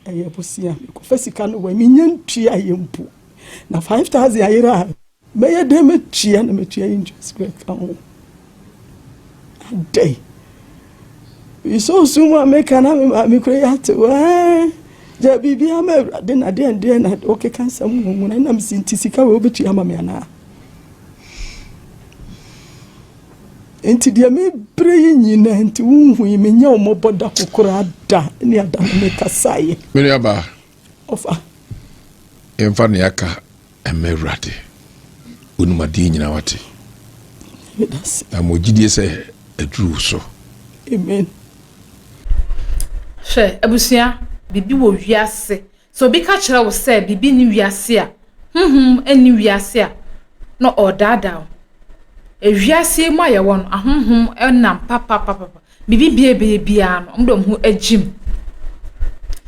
Ɛyɛ bosea. Mekɔfa sika no wɔ menya ntua yɛ mpo. Na 5000 ayera a mɛyɛ dɛn mɛtua na mɛtua interest kora ka ho. Adɛn? Mesoo su mu a meka na me maame kora yɛ ate wɔ gya biribi ama awurade na deɛ deɛ na ɔkeka nsɛm wɔ mu na nam si nti sika wɔ wobɛtua ama me anaa? Enti deɛ mebrɛ yi nyinaa nti wonhui me nyɛ wo mmɔbɔ da ko koraa da ne ada no mekasaeɛ.
Me nuabaa.
Ɔfa.
Yɛmfa nea aka mma Awurade. Onim adeɛ nyinaa wate. Na mo gyidie sɛ aduru wo so.
Amen.
Hwɛ abusua, biribi wɔ wiase Sɛ obi ka kyerɛ wo sɛ biribi nni wiase a, honhom nni wiase a, na ɔredaadaa wo. Ewiase yi mu a yɛwɔ no, ahonhom nam papapapa. Biribi biara ɛbɛyɛ biara no, wɔde wɔn ho agyim.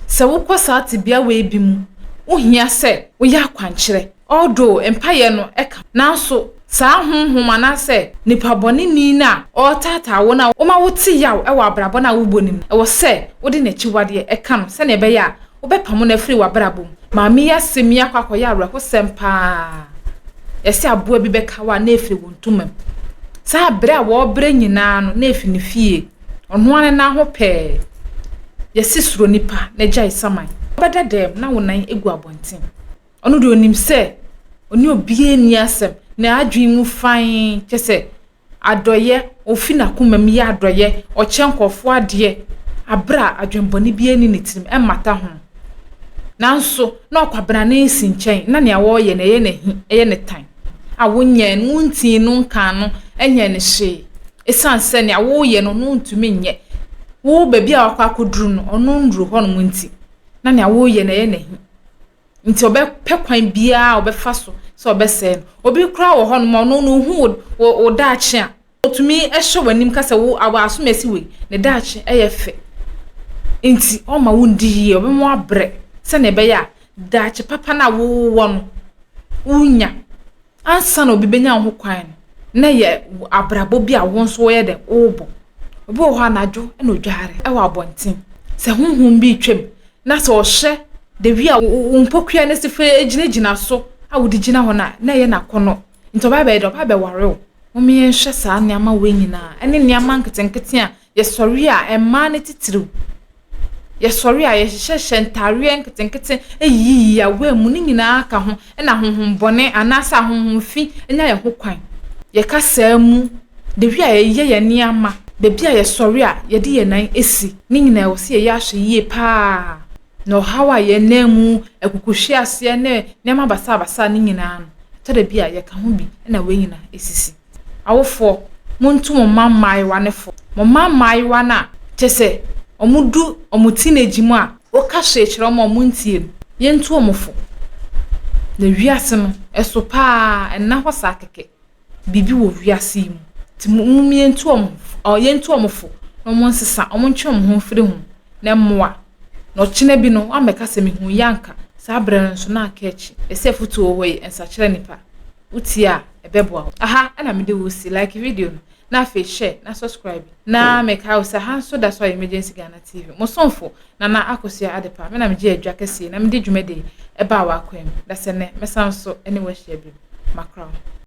Sɛ wokɔ saa tebea wei bi mu, wohia sɛ woyɛ akwankyerɛ. Although mpaeɛ no ka, nanso saa honhom anaasɛ nipa bɔneni no a ɔretaataa wo no a ɔma wote yaw wɔ abrabɔ no a wobɔ no mu no, ɛwɔ sɛ wode n'akyiwadeɛ ka no sɛdeɛ ɛbɛyɛ a wobɛpamo no afiri w'abrabɔ mu. Maame yi asɛm yi akɔ akɔyɛ awerɛhosɛm pa ara. Yɛse aboa bi bɛka wo a na ɛfiri wo ntoma mu. Saa berɛ a wɔrebrɛ nyinaa no na ɛfiri ne fie. Ɔno ara ne nan ho pɛɛ. Yɛse suro nipa na gyae saman. Wobɛda dɛm na wo nan gu abɔnten. Ɔno deɛ ɔnim sɛ ɔne obiara nni asɛm, n'adwene mu fann, kyerɛ sɛ adɔeɛ, ɔfi n'akoma mu yɛ adɔeɛ, ɔkyɛ nkurɔfoɔ adeɛ aberɛ a adwemmɔne biara nni ne tirim, ɛmmata ho. Nanso na ɔkwabrane si nkyɛn, na nea ɔreyɛ no ɛyɛ no ahi, ɛyɛ no tan. A wonyɛɛ no, wontii no nkaa no, nyɛɛ no hwee. Ɛsiane sɛ nea woreyɛ no, ɔno ntumi nyɛ. Wo baabi a wakɔ akɔduru no, ɔno nnuru hɔnom nti, na nea woreyɛ no ɛyɛ no ahi. Nti ɔbɛpɛ kwan biara a ɔbɛfa so sɛ ɔbɛsɛe no. Obi koraa wɔ hɔnom a ɔno no ohu wo wo wo daakye a, otumi hyɛ w'anim ka sɛ wo awɔ asomasi wei, ne daakye yɛ fɛ. Nti ɔmma wo ndi yie, ɔbɛma woabrɛ sɛnea ɛbɛyɛ a daakye papa no a wowɔ no, wonya. Ansa na obi bɛnya wo ho kwan no, na ɛyɛ abrabɔ bi a wo nso woyɛ dɛn, worebɔ. Obi wɔ hɔ anadwo na odware wɔ abɔnten. Sɛ honhom bi retwam na sɛ ɔhwɛ the way a wo mpokua no si fa gyinagyina so a wode gyina hɔ no a, na ɛyɛ no akɔnnɔ. Nti ɔba abɛyɛ dɛn, ɔba abɛware wo. Momma yɛnhwɛ saa nneɛma wei nyinaa ne nneɛma nketenkete a Yɛsɔre a, mmaa no titiriw, yɛsɔre a, yɛhyehyɛhyɛ ntaareɛ nketenkete yiyiyi awaa mu, ne nyinaa ka ho na honhommɔne anaasɛ ahonhom fi nya yɛn ho kwan. Yɛn kasaa mu, the way a yɛyɛ yɛn nneɛma, baabi a yɛsɔre a yɛde yɛn nan si, ne nyinaa ɛwɔ sɛ yɛyɛ ahwɛyie pa ara. Na ɔhaw a yɛn nan mu, akukuhweaseɛ ne nneɛma basabasa no nyinaa no, ɛtɔ da bi a yɛka ho bi na wei nyinaa sisi. Awofoɔ, montu mo mma mmaayewa no fo. Mo mma mmaayewa no a, kyerɛ sɛ, wɔdu wɔn teenage mu a, woka hwee kyerɛ wɔn a wɔntie no, yɛntu wɔn fo. Na wiase no, ɛso pa ara, ɛnna hɔ saa kɛkɛ. Biribi wɔ wiase yi mu. Nti mom yɛntu wɔn, yɛntu wɔn fo na wɔnsesa, wɔntwe wɔn ho mfiri ho. na ɛmmoa. Na ɔkyena bi no, woammɛka sɛ mehuu yi anka. Saa berɛ no nso, na aka akyi. Ɛsɛ afotuo wɔ hɔ yi, ɛnsakyera nipa. Wotie a, ɛbɛboa wo. Aha na mede wo resi. Like video no, na afei share na subscribe. Na mekae wo sɛ ha nso da so ayɛ Emergency Ghana TV. Mo somfo, Nana Akosua Adepa, me na megye adwa kɛseɛ na mede dwumadie yi baa w'akwan mu. Dasɛ nnɛ, mɛsan nso ne wo ahyia bio. Makra wo.